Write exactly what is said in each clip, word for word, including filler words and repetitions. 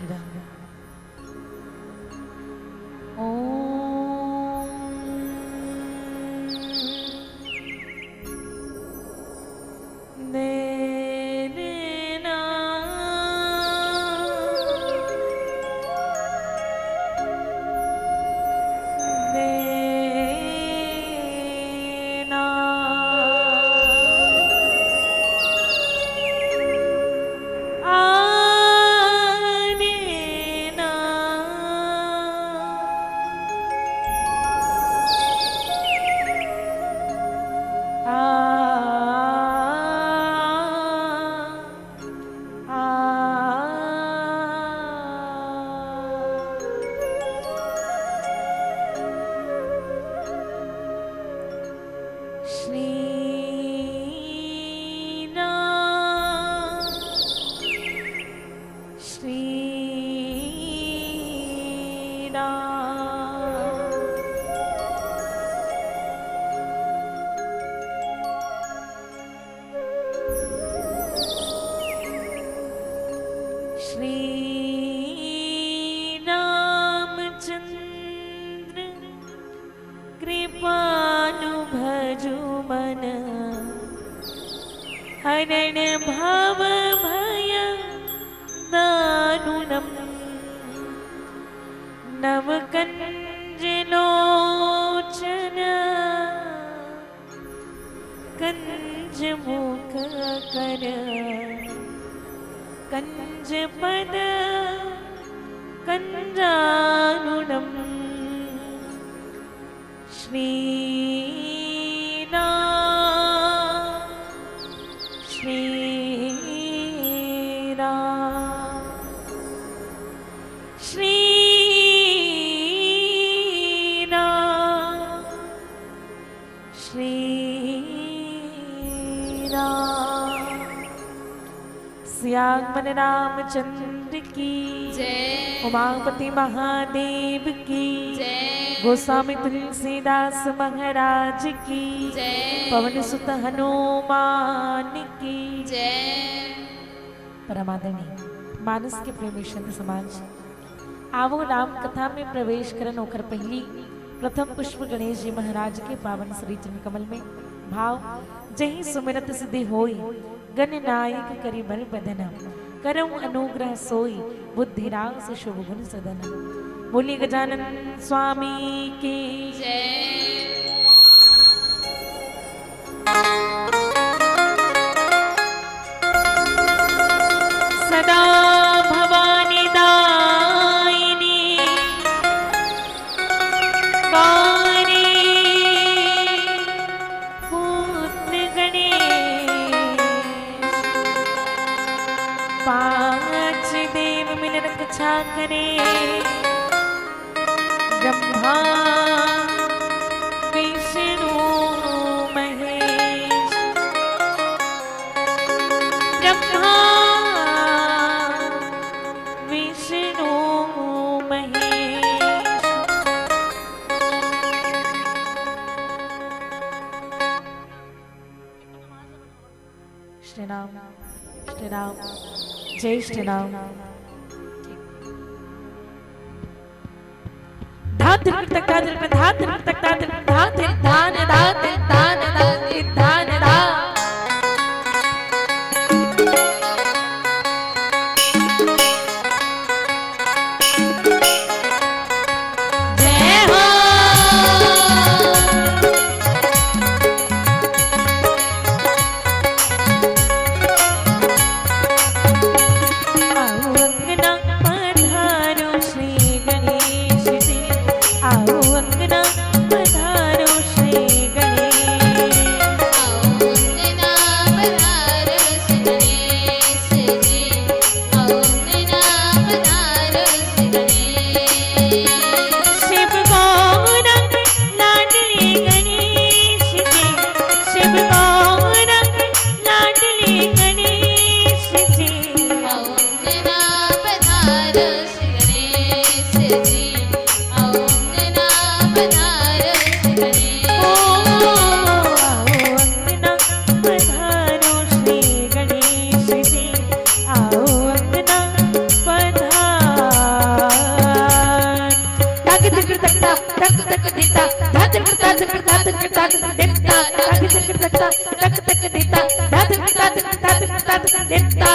ॐ देना, देना। श्री राम, श्री राम। श्री रामचंद्र कृपालु भजु मन, हरण भव भय दारुणम। नव कंज लोचन कंज मुख कर कंज पद कंजारुणम। श्री राम, श्री राम, श्री राम, श्री राम। सियावर रामचंद्र की जय। उमापति महादेव की जय। गोस्वामी तुलसीदास महाराज की जय। पवन सुत हनुमान की जय। परमादरणीय मानस के प्रेमी संत समाज, आवो राम कथा में प्रवेश करन, ओकर पहिली प्रथम पुष्प गणेश जी महाराज के पावन श्री चरण कमल में। भाव, जहि सुमिरत सिद्धि होई, गणनायक करि बल बदन। करउँ अनुग्रह सोई, बुद्धि रास शुभ गुण सदन। बोलिए गजानन स्वामी की जय। सदा भवानी दायिनी गौरी पुत्र गणेश, पांच देव मिल रक्षा करे। ब्रह्मा विष्णु महेश, ब्रह्मा विष्णु महेश। श्री राम, श्री राम, जय श्री राम। धात धात धात धात धात धान धात धान धान धान धान। जय हो। आओ अंगना पधारो श्री गणेश जी, आओ अंगना पधारो श्री गणेश। धक धक दिता, धक धक धक धक धक धक दिता, धक धक धक धक धक दिता, धक धक धक धक धक धक दिता।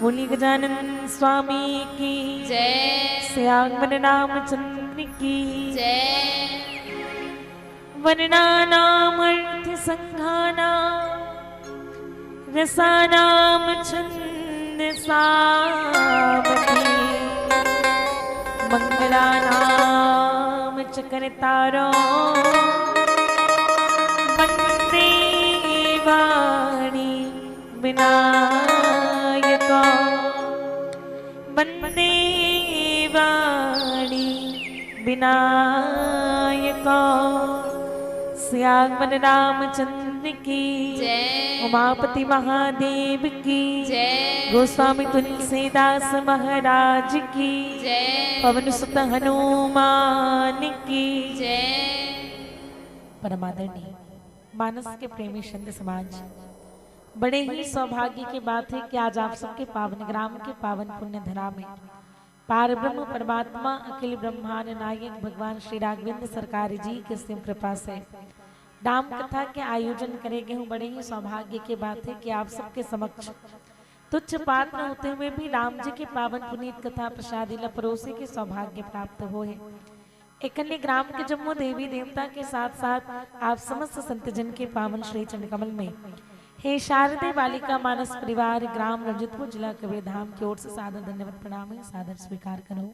बोली गजानन स्वामी की जय। श्री आगमन रामचंद्र की जय। वरणानामर्थ संघानां रसानां छंदसामपि। मंगलानां च कर्तारो वंदे वाणी विनायको। वंदे वाणी विनायको। श्री आगमन रामचंद्र की जय। उमापति महादेव की जय। गोस्वामी तुलसीदास महाराज की जय। पवन सुत हनुमान की जय। परमादरणीय मानस के प्रेमी संत समाज, बड़े ही सौभाग्य के बात है कि आज आप सबके पावन ग्राम के पावन पुण्य धरा में पार ब्रह्म परमात्मा अखिल ब्रह्मांड नायक भगवान श्री राघवेंद्र सरकार जी के सिम कृपा से राम कथा के आयोजन करे गे हूँ। बड़े ही सौभाग्य के बात है कि आप सबके समक्ष तुच्छ पात्र होते हुए भी राम जी के पावन पुनीत कथा प्रसादी ला परोसे के सौभाग्य प्राप्त होए। एकन्ने ग्राम के जम्मो देवी देवता के साथ साथ आप समस्त संत जन के पावन श्री चरण कमल में हे शारदे बालिका मानस परिवार ग्राम रंजतपुर जिला कबीरधाम की ओर से सादर धन्यवाद प्रणाम है, सादर स्वीकार करो।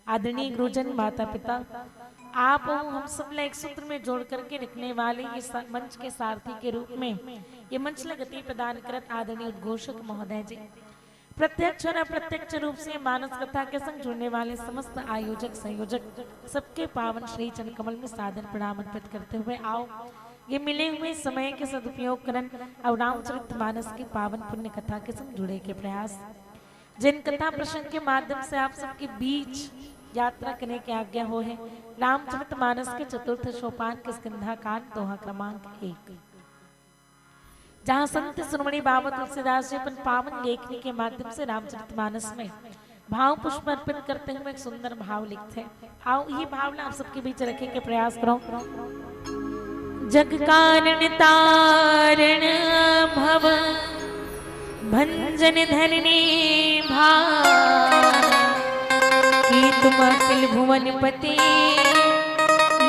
आदरणीय गुरुजन माता पिता आप अउ हम सब ला एक सूत्र में जोड़ करके रखने वाले ये सा-, मंच के सारथी के रूप में ये मंच ला गति प्रदान करत आदरणीय उद्घोषक महोदय जी, प्रत्यक्ष और अप्रत्यक्ष रूप से मानस कथा के संग जुड़ने वाले समस्त आयोजक, संयोजक, सबके पावन श्री चरण कमल में सादर प्रणाम अर्पित करते हुए, आओ, ये मिले हुए समय के सदुपयोग करन और रामचरित मानस की पावन पुण्य कथा के संग जुड़े के प्रयास। जिन कथा प्रसंग के माध्यम से आप सबके बीच यात्रा करने की आज्ञा हो है, रामचरित मानस के चतुर्थ सोपान किष्किंधा कांड, दोहा क्रमांक एक, जहाँ संत शिरोमणि बाबा तुलसीदास जी अपन पावन लेखनी के माध्यम से रामचरित मानस में भाव पुष्प अर्पित करते हुए एक सुंदर भाव लिखते हैं। आओ, ये भाव ला आप सबके बीच रखे के प्रयास करो। जग कारण तारण भव भंजन धरनी भार, की तुम अखिल भुवन पति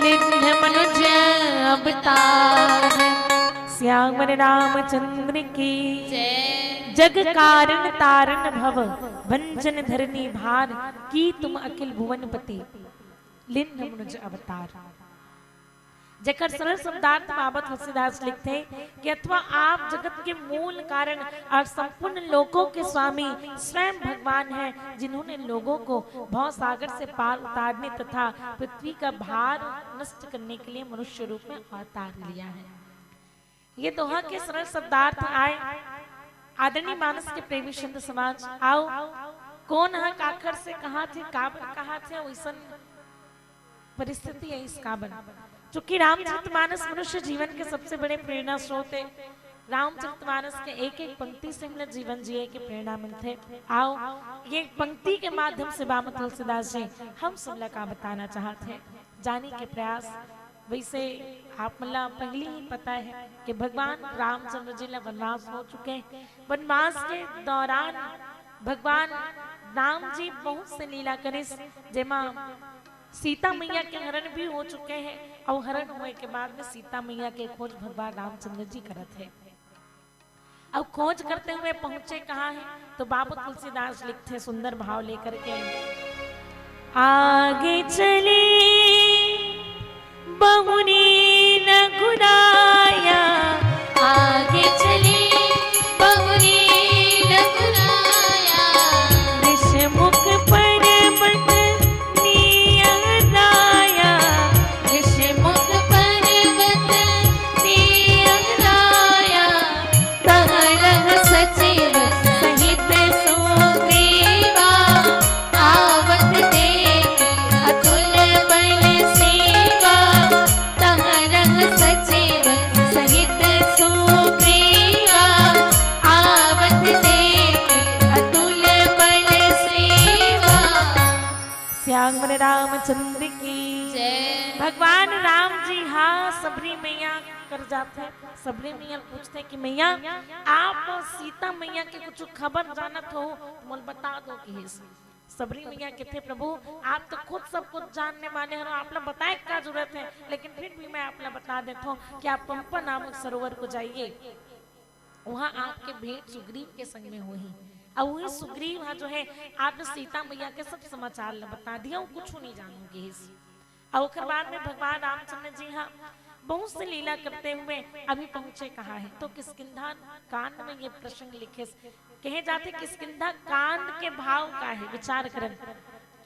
लिन्ह मनुज अवतार। श्यामर रामचंद्र की जय। जग कारण तारण भव भंजन धरनी भार, की तुम अखिल भुवन पति लिन्ह मनुज अवतार। जेकर सरल शब्दार्थ बाबा तुलसीदास लिखथे कि अथवा आप जगत के मूल कारण और संपूर्ण लोकों के स्वामी स्वयं भगवान हैं, जिन्होंने लोगों को भव सागर से पार उतारने तथा पृथ्वी का भार नष्ट करने के लिए मनुष्य रूप में अवतार लिया है। ये दोहा के सरल शब्दार्थ आए। आदरणीय मानस के प्रेमी संत समाज, आओ, कोन ह काखर से कहाथे, काबर कहाथे, वैसन परिस्थिति है इसका बन। चूंकि रामचरित मानस मनुष्य जीवन के सबसे बड़े प्रेरणा स्रोत है। रामचरित मानस के एक एक पंक्ति से हमला जीवन जिए के प्रेरणा मिलथे। आओ, ये एक पंक्ति के माध्यम से बाबा तुलसीदास जी हम सब ला का बताना चाहत हे, जाने के प्रयास। वैसे आप मन ला पहले ही पता है कि भगवान रामचंद्र जी ला वनवास हो चुके हैं। वनवास के दौरान भगवान राम जी बहुत से लीला करिस, जेमा सीता मैया के हरण भी हो चुके हैं और हरण होए के बाद में सीता मैया के खोज भगवान रामचंद्र जी करत हे। अब खोज करते हुए पहुंचे कहाँ है, तो बाबा तुलसीदास लिखते सुंदर भाव लेकर के, आगे चले बहुरी रघुराया, आगे चले बहुरी रघुराया, ऋषमुख पर्वत नियराया, ऋषमुख पर्वत नियराया, तह रह सचिव सहित सुग्रीवा, आवत देख अतुल बल सेवा, तह रह सचिव सहित सुग्रीवा, आवत देख अतुल बल सेवा। श्याम रामचंद्र की जय। भगवान राम जी हा सबरी मैया कर जाथे, सबरी मैया पूछथे कि मैया, आप सीता मैया के कुछ खबर जानत हो, मोला बता दो, किहिस। सबरी मैया कहथे, प्रभु, आप तो खुद सब कुछ जानने वाले हो, आप ला बताए का जरूरत है, लेकिन फिर भी मैं आप ला बता देता हूँ कि आप पंपा नामक सरोवर को जाइए, वहाँ आपके भेंट सुग्रीव के संग में होही। अउ वही सुग्रीव हा जो है, आप सीता मैया के सब समाचार ला बता दिया, वो कुछ नहीं जानू किहिस। अउ ओकर बाद में भगवान रामचंद्र जी हा बहुत से लीला करते हुए अभी पहुंचे कहाँ है, तो किष्किंधा कांड में ये प्रसंग लिखे, कहे जाथे किष्किंधा कांड के भाव का है, विचार करन।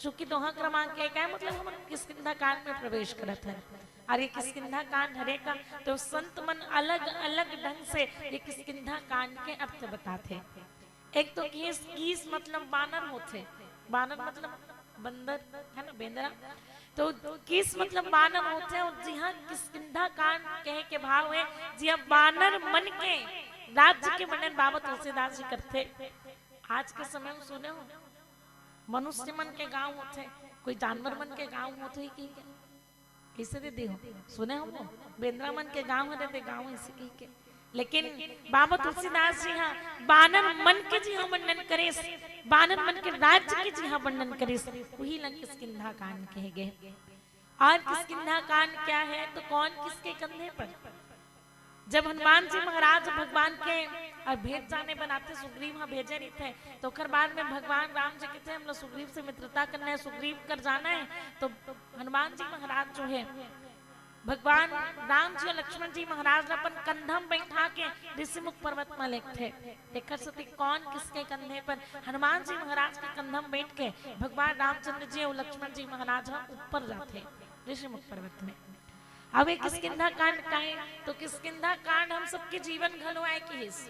चूंकि दोहा क्रमांक एक है, मतलब हम किष्किंधा कांड में प्रवेश करत हैं। और ये किष्किंधा कांड हरे का, तो संत मन अलग-अलग ढंग से ये किष्किंधा कांड के अर्थ बताथे। एक तो कीस, कीस मतलब बानर होथे, बानर मतलब बंदर, है ना, बेंदरा। तो कीस मतलब बानर होथे, और जिहाँ किष्किंधा कांड कहे के भाव है, जिहाँ बानर मन के राज्य के वर्णन बाबा तुलसीदास जी करथे। आज के समय में सुने हो, मनुष्य मन के गांव होथे, कोई जानवर मन के गांव होथे कि क्या? कइसे दीदी हो? सुने हो वो? बेंदरा मन के गांव हरे ते गांव ऐसे कही के। लेकिन बाबा तुलसीदास जी हा बानर मन के जिहाँ वर्णन करिस, बानर मन के राज्य के जिहाँ वर्णन करिस, वही ला किष्किंधा कांड कहे गए। और किष्किंधा कांड क्या है, तो कौन किसके कंधे पर? जब हनुमान जी महाराज भगवान के अ, भेंट जाने बनाथे, सुग्रीव ह भेजे रहिथे, तो ओकर बाद में भगवान राम जी कहथे, "हमला सुग्रीव से मित्रता करना है, सुग्रीव कर जाना है।" तो हनुमान जी महाराज जो है, भगवान राम जी और लक्ष्मण जी महाराज ला अपन कंधा में बैठा के ऋषिमुख पर्वत में लेगथे। एकर सेती कौन किसके कंधे पर? हनुमान जी महाराज के कंधा में बैठ के भगवान रामचंद्र जी और लक्ष्मण जी महाराज ह ऊपर जाथे ऋषिमुख पर्वत में। अब ये किष्किंधा कांड का है, तो किष्किंधा कांड हम सबके जीवन घलो आए के हिस।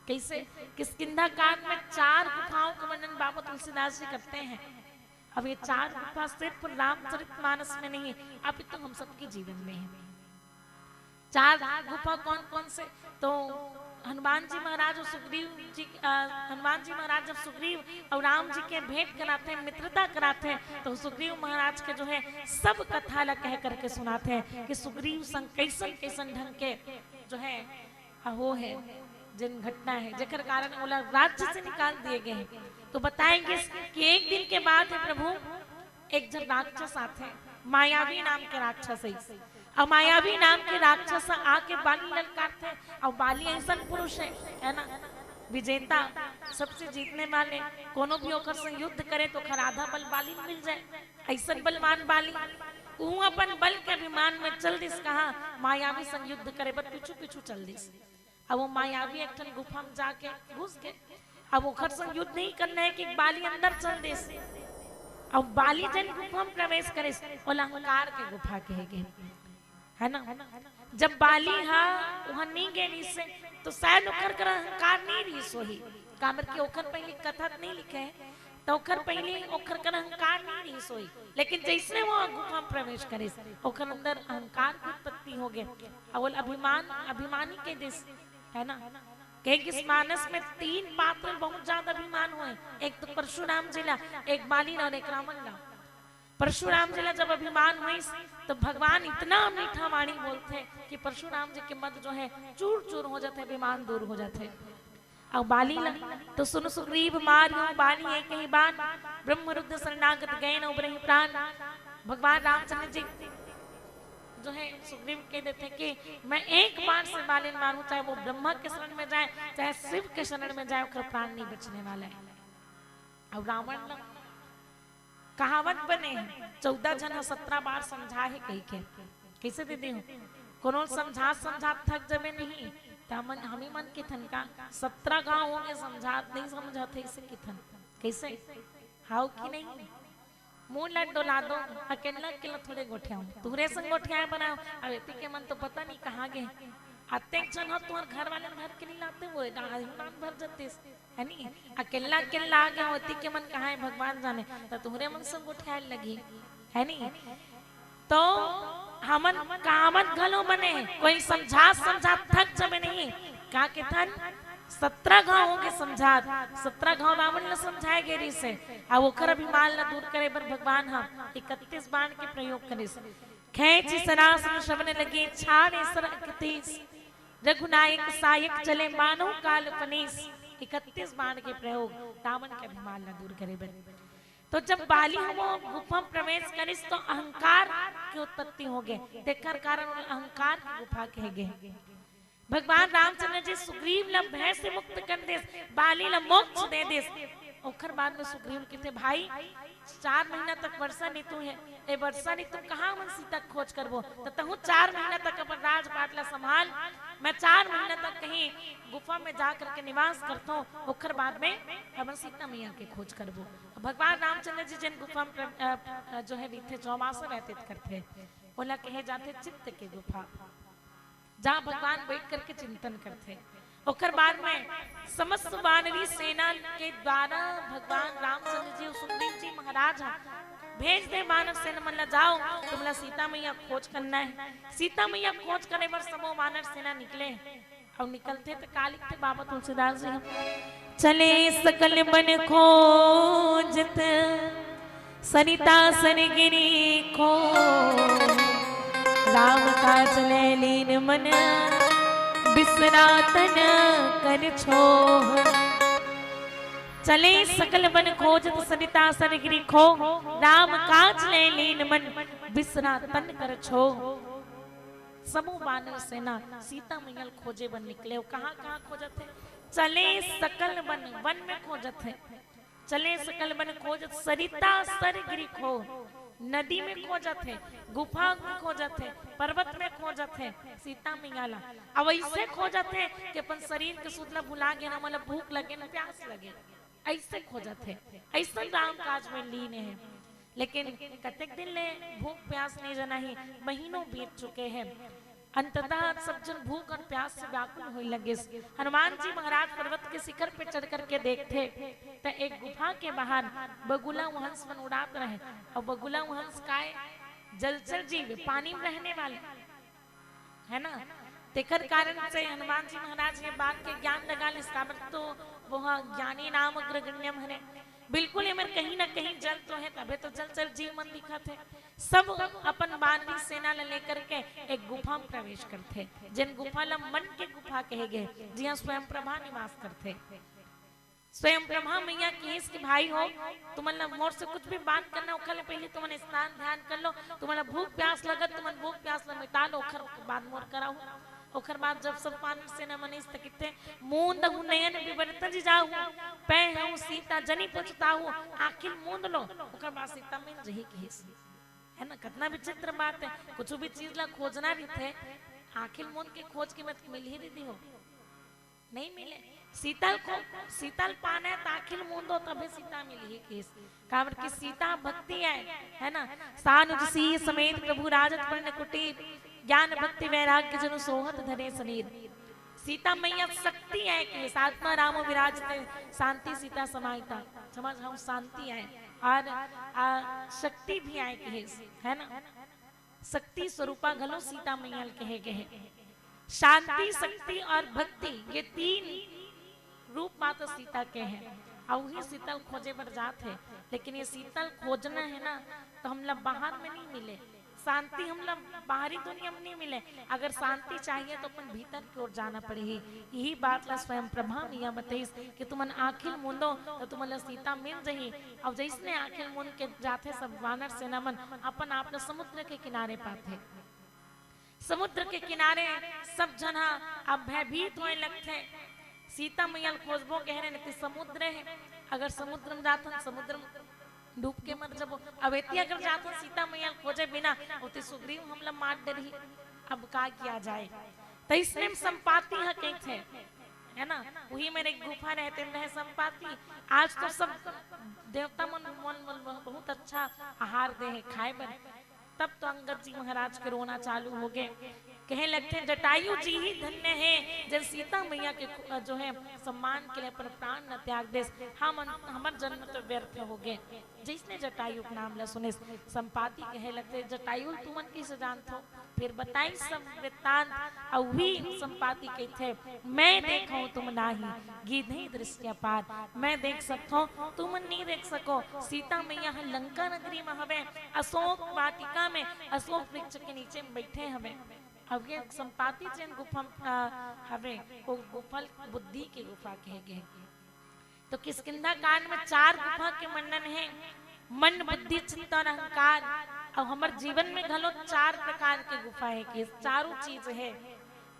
कैसे? किष्किंधा कांड में चार गुफाओं का वर्णन बाबा तुलसीदास जी करते हैं। अब ये चार गुफा सिर्फ रामचरित मानस में नहीं, अभी तो हम सबके जीवन में है। चार गुफा कौन कौन से? तो हनुमान जी महाराज और सुग्रीव जी, अ, हनुमान जी महाराज जब सुग्रीव और राम जी के भेंट कराथे, मित्रता कराथे, तो सुग्रीव महाराज के जो है सब कथा ला कह करके सुनाथे कि सुग्रीव संग कैसन कैसन ढंग के जो है, हाँ, वो है, जिन घटना है, जेकर कारण ओला राज्य से निकाल दिए गए हैं। तो बताएंगे कि एक दिन के बाद है प्रभु, एक झन राक्षस आथे, मायावी नाम के राक्षस है। अब मायावी नाम के राक्षस आके बाली ललकारथे। अब बाली ऐसन पुरुष है, है ना, विजेता, सबसे जीतने वाले, कोनो भी ओकर संग युद्ध करे तो ओकर आधा बल बाली मिल जाए, ऐसन बलवान बाली। ऊ अपन बल के अभिमान में चल दिस कहाँ, मायावी संग युद्ध करे बर पीछू पीछू चल दिस। अब वो मायावी एक ठन गुफा में जाके घुस गए। अब ओकर संग युद्ध नहीं करना है कि बाली अंदर चल दिस। अब बाली जन गुफा में प्रवेश करिस, ओला अहंकार के गुफा कहे गए, है ना? जब बाली हा वहां नहीं गए रहिस, तो शायद ओकर कर अहंकार नहीं रहिस होही, काबर कि ओकर पहली कथा नहीं लिखे है, तो ओकर पहली ओकर कर अहंकार नहीं रहिस होही। लेकिन जैसे वो गुफा में प्रवेश करिस, ओकर अंदर अहंकार की उत्पत्ति हो गए, अउ ओला अभिमान, अभिमानी कह दिस, है ना? कहे कि इस मानस में तीन पात्र बहुत ज्यादा अभिमान हुए, एक तो परशुराम जी ला, एक बाली ला और एक रावण ला। परशुराम जी ला जब अभिमान हुइस, तो भगवान इतना मीठा वाणी बोलथे कि परशुराम जी के मद जो है चूर चूर हो जाथे, अभिमान दूर हो जाथे। अउ बाली ला, तो सुन सुग्रीव मारियो बाली एक ही बाण, ब्रह्म रुद्र शरणागत गए न उबरहि प्राण। भगवान रामचंद्र जी जो है सुग्रीव कह देथे कि मैं एक बाण से बाली ला मारूं, चाहे वो ब्रह्मा के शरण में जाए, चाहे शिव के शरण में जाए, ओकर प्राण नहीं बचने वाला है। अउ रावण ला कहावत बने हे, चौदह झन ह सत्रह बार समझा हे कहि के। कैसे दीदी हो? कोनो समझात समझात थक जबे नहीं, त हमन, हमी मन के थन का सत्रह घाव हो गए समझात, नहीं समझात हे इसे किथन। कैसे? हाव कि नहीं? मुंह ला डोला दो, अकेला अकेला थोड़े गोठियाओ, तुहरे संग गोठियाए बनाओ। अब एती के मन तो पता नहीं कहाँ गए, अतेक झन हो तुहर घर वाले भर के नहीं लाते, वो डाही मान भर जतिस, है नी? अकेला अकेला आ गए होती के मन कहाँ है भगवान जाने, तो तुहरे मन संग गोठियाए लगी, है नी? तो हमन कामत घलो बने, कोई समझा समझा थक जबे नहीं। का केथन? सत्रह घाव हो गए समझात, सत्रह घाव रावण ला समझाए गे रिहिस हे। अब ओकर अभिमान ला दूर करे बर भगवान ह इकतीस बाण के प्रयोग करिस। खेंचि सरासन श्रवण लगे, छाड़े सर अकतीस। रघुनायक सायक चले, मानो काल उपनीस। इकतीस बाण के प्रयोग रावण के अभिमान ला दूर करे बर। तो जब बाली ह वो गुफा में प्रवेश करिस, तो अहंकार के उत्पत्ति हो गए, तेकर कारण ओला अहंकार की गुफा कहे गए। भगवान रामचंद्र जी सुग्रीव ला भय से मुक्त कर देस, बाली ला मोक्ष दे देस। ओखर बाद में सुग्रीव कहते, "भाई, चार महीना तक वर्षा ऋतु है, ए वर्षा ऋतु कहाँ हमन सीता के खोज करबो? त तहूँ चार महीना तक अपन राजपाट ला संभाल, मैं चार महीना तक कहीं गुफा में जा करके निवास करथों, ओखर बाद में हमन सीता मैया के खोज करबो।" भगवान रामचंद्र जी जिन गुफा में प्र-, अ, अ, जो है रहिथे, चौमासा व्यतीत करथे, ओला कहे जाथे चित्त के गुफा, जहाँ भगवान बैठ करके चिंतन करथे। ओकर बाद में समस्त वानरी सेना के द्वारा भगवान रामचंद्र जी अउ सुग्रीव जी महाराज ह भेज दे वानर सेना मन ला, "जाओ, तुमला सीता मैया खोज करना है।" सीता मैया खोज करे बर सबो वानर सेना निकले। अउ निकलथे त का लिखथे बाबा तुलसीदास जी ह, "चले सकल बन खोजत, सरिता सर गिरी खो। राम काज लै लीन मन, बिसरा तन कर छोह।" चले सकल बन खोजत, सरिता सर गिरी खो। राम काज लै लीन मन, बिसरा तन कर छोह। समूह बानर सेना सीता मैया ल खोजे बर निकले। अउ कहाँ कहाँ खोजत हे? चले सकल बन, वन में खोजत हे। चले सकल बन खोजत, सरिता सर गिरी खो, नदी में खोजत हे, गुफा में खोजत हे, पर्वत में खोजत हे सीता मैया ला। अब ऐसे खोजत हे कि अपन शरीर के सुध ला भुला गे ना, मतलब भूख लगे ना, प्यास लगे, ऐसे खोजत हे। ऐसन राम काज में लीन हे। लेकिन कतेक दिन ले भूख प्यास नहीं जना ही, महीनों बीत चुके हैं। अंततः सब झन भूख और प्यास से व्याकुल होए लगिस। हनुमान जी महाराज पर्वत के शिखर पे चढ़ करके देखथे, त एक गुफा के बाहर बगुला हंस मन उड़ात रहे। और बगुला हंस काय? जलचर जीव, पानी में रहने वाले, है ना? तेकर कारण से हनुमान जी महाराज ये बात के ज्ञान लगा लिस, काबर तो वो ह ज्ञानी नाम अग्रगण्यम हरे। बिल्कुल, एमन कहीं ना कहीं जल तो हे, तभे तो जलचर जीव मन दिखत हे। सब अपन बानरी सेना ल लेकर के एक गुफा में प्रवेश करथे, जेन गुफा ल मन के गुफा कहे गे, जिहां स्वयं प्रभा निवास करथे। स्वयं प्रभा मैया किहिस कि भाई हो, तुमन ल मोर से कुछ भी बात करना, ओखर ले पहले तुमन स्नान ध्यान कर लो, तुमन ल भूख प्यास लगत, तुमन भूख प्यास ल मिटा लो, ओखर बाद मोर करा हो। ओखर बाद जब सब बानर सेना मन इस त किथे, "मूंदहु नयन बिबर तजि जाहु, पै हूँ सीता जनि पछताहु।" आँखी ल मूंद लो, ओखर बाद सीता मिल जही किहिस। है ना, कितना विचित्र बात है। कुछ भी चीज ला खोजना रहिथे, आँखी ल मूंद के खोज के मत मिलही दीदी हो, नहीं मिले। सीता ल खो, सीता ल पाना है त आँखी ल मूंदो तभे सीता मिलही किहिस। काबर कि सीता भक्ति आय, है ना? सानुज सीय समेत प्रभु राजत पर्ण कुटीर, ज्ञान भक्ति वैराग्य जनु सोहत धरे शरीर। सीता मैया शक्ति आय किहिस, आत्मा राम विराजते, शांति सीता समाहिता। समझ, हम शांति आय और आ, शक्ति भी आय किहिस, है ना? शक्ति स्वरूपा घलो सीता मैया ल कहे गे हे। शांति, शक्ति और भक्ति, ये तीन रूप माता सीता के हैं। अउ उही सीता ल खोजे बर जात हे, लेकिन ये सीता ल खोजना है ना, तो हमला बाहर में नहीं मिले, शांति हमला बाहरी दुनिया में नहीं मिले। अगर शांति चाहिए तो अपन भीतर की ओर जाना पड़ही। यही बात ला स्वयं प्रभा मैया बतइस कि तुमन आँखी ल मूंदो तो तुमन ला सीता मिल जही। अउ जइसने आँखी ल मूंद के जाथे सब वानर सेना मन, अपन आप ला समुद्र के किनारे पाथे। समुद्र के किनारे सब झन ह अब भयभीत होए लगथे। सीता मैया ल खोजबो कहे रहे, नहीं समुद्र है, अगर समुद्र में जाथन, समुद्र में डूब के मर जबो। अब एती अगर जाथन सीता मैया ल खोजे बिना, ओती सुग्रीव हमला मार डरही। अब का किया जाए? त इसने में संपाति ह कहिथे, है ना, उही मेर एक गुफा रहे, तेन रहे संपाति। आज तो सब देवता मन, मन, मन बहुत अच्छा आहार दे हे खाए बर। तब तो अंगद जी महाराज के रोना चालू हो गे। कहे लगथे, "जटायु जी ही धन्य हे, जेन सीता मैया के खु-, जो है, सम्मान के लिए अपन प्राण न त्याग देस। हम, हमर जन्म तो व्यर्थ हो गे।" जइसने जटायु के नाम ला सुनिस, संपाति कहे लगथे, "जटायु तुमन कइसे जानथो?" फिर बताइस सब वृत्तांत। अउ उही संपाति कहिथे, "मैं देखहूँ तुम नाही, गिधई दृष्टि अपार।" मैं देख सकथों, तुमन नहीं देख सको। सीता मैया ह लंका नगरी में हवे, अशोक वाटिका में, अशोक वृक्ष के नीचे में बैठे हवे। अब ये संपाति जेन गुफा, आ, हवे, वो गुफा ल बुद्धि के गुफा कहे गे। तो किष्किंधा कांड में चार गुफा के वर्णन हे, मन, बुद्धि, चित्त और अहंकार। अउ हमर जीवन में घलो चार प्रकार के गुफा हे, कि चारों चीज हे,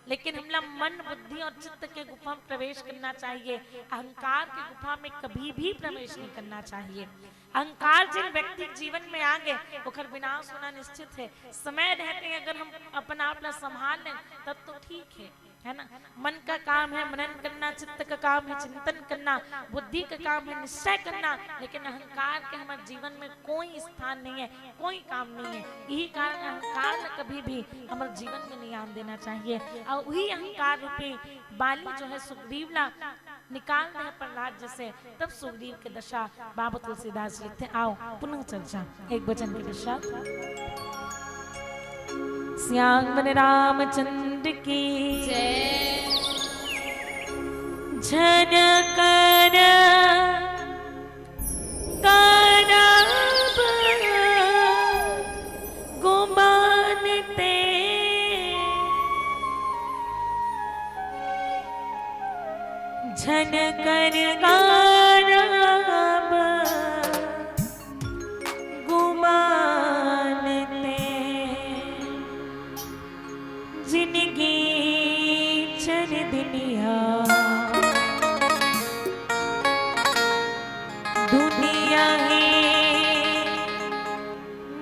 लेकिन हमला मन, बुद्धि और चित्त के गुफा में प्रवेश करना चाहिए। अहंकार के गुफा में कभी भी प्रवेश नहीं करना चाहिए। अहंकार जिन व्यक्ति के जीवन में आ गे, ओकर विनाश होना निश्चित हे। समय रहते अगर हम अपन आप ला संभाल लें, तब तो ठीक हे, है ना? मन का काम है मनन करना, चित्त का काम है चिंतन करना, बुद्धि का काम है निश्चय करना, लेकिन अहंकार के हमर जीवन में कोई स्थान नहीं है, कोई काम नहीं है। यही कारण अहंकार ला कभी भी हमर जीवन में नहीं आन देना चाहिए। अउ उही अहंकार रूपी बाली जो है सुग्रीव ला निकाल दे अपन राज्य से, तब सुग्रीव के दशा बाबा तुलसीदास जी लिखथे। आओ पुनः चर्चा एक भजन के पश्चात। श्याम रामचंद्र की जय। झन कर करब गुमान ते, झन कर करब गुमान ते।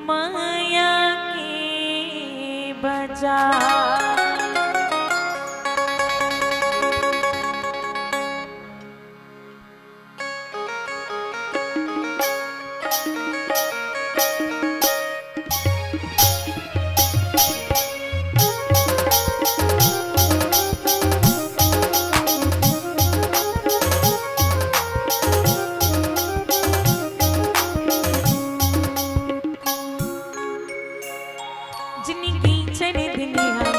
माया के बजार। जिनगी चढ़ दुनिया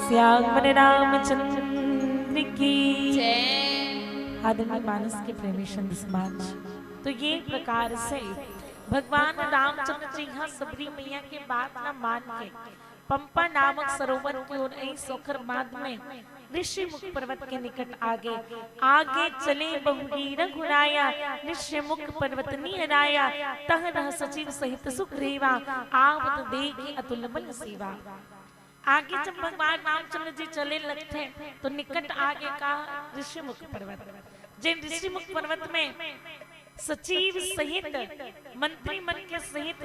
त्याग मन रामचंद्र की जय। आदरणीय मानस के प्रेमी संत समाज, तो ये प्रकार से भगवान रामचंद्र जी ह सबरी मैया के बात ला मान के पंपा नामक सरोवर के ओर अइस, ओखर बाद में ऋषिमुख पर्वत के निकट आगे। आगे चले बहुरी रघुराया, ऋषिमुख पर्वत नियराया, तह रह सचिव सहित सुग्रीवा, आवत देखि अतुल बल सीवा। आगे जब भगवान रामचंद्र जी चले लगथे, तो निकट आगे का ऋषिमुख पर्वत, जेन ऋषिमुख पर्वत में सचिव सहित, मंत्री मन के सहित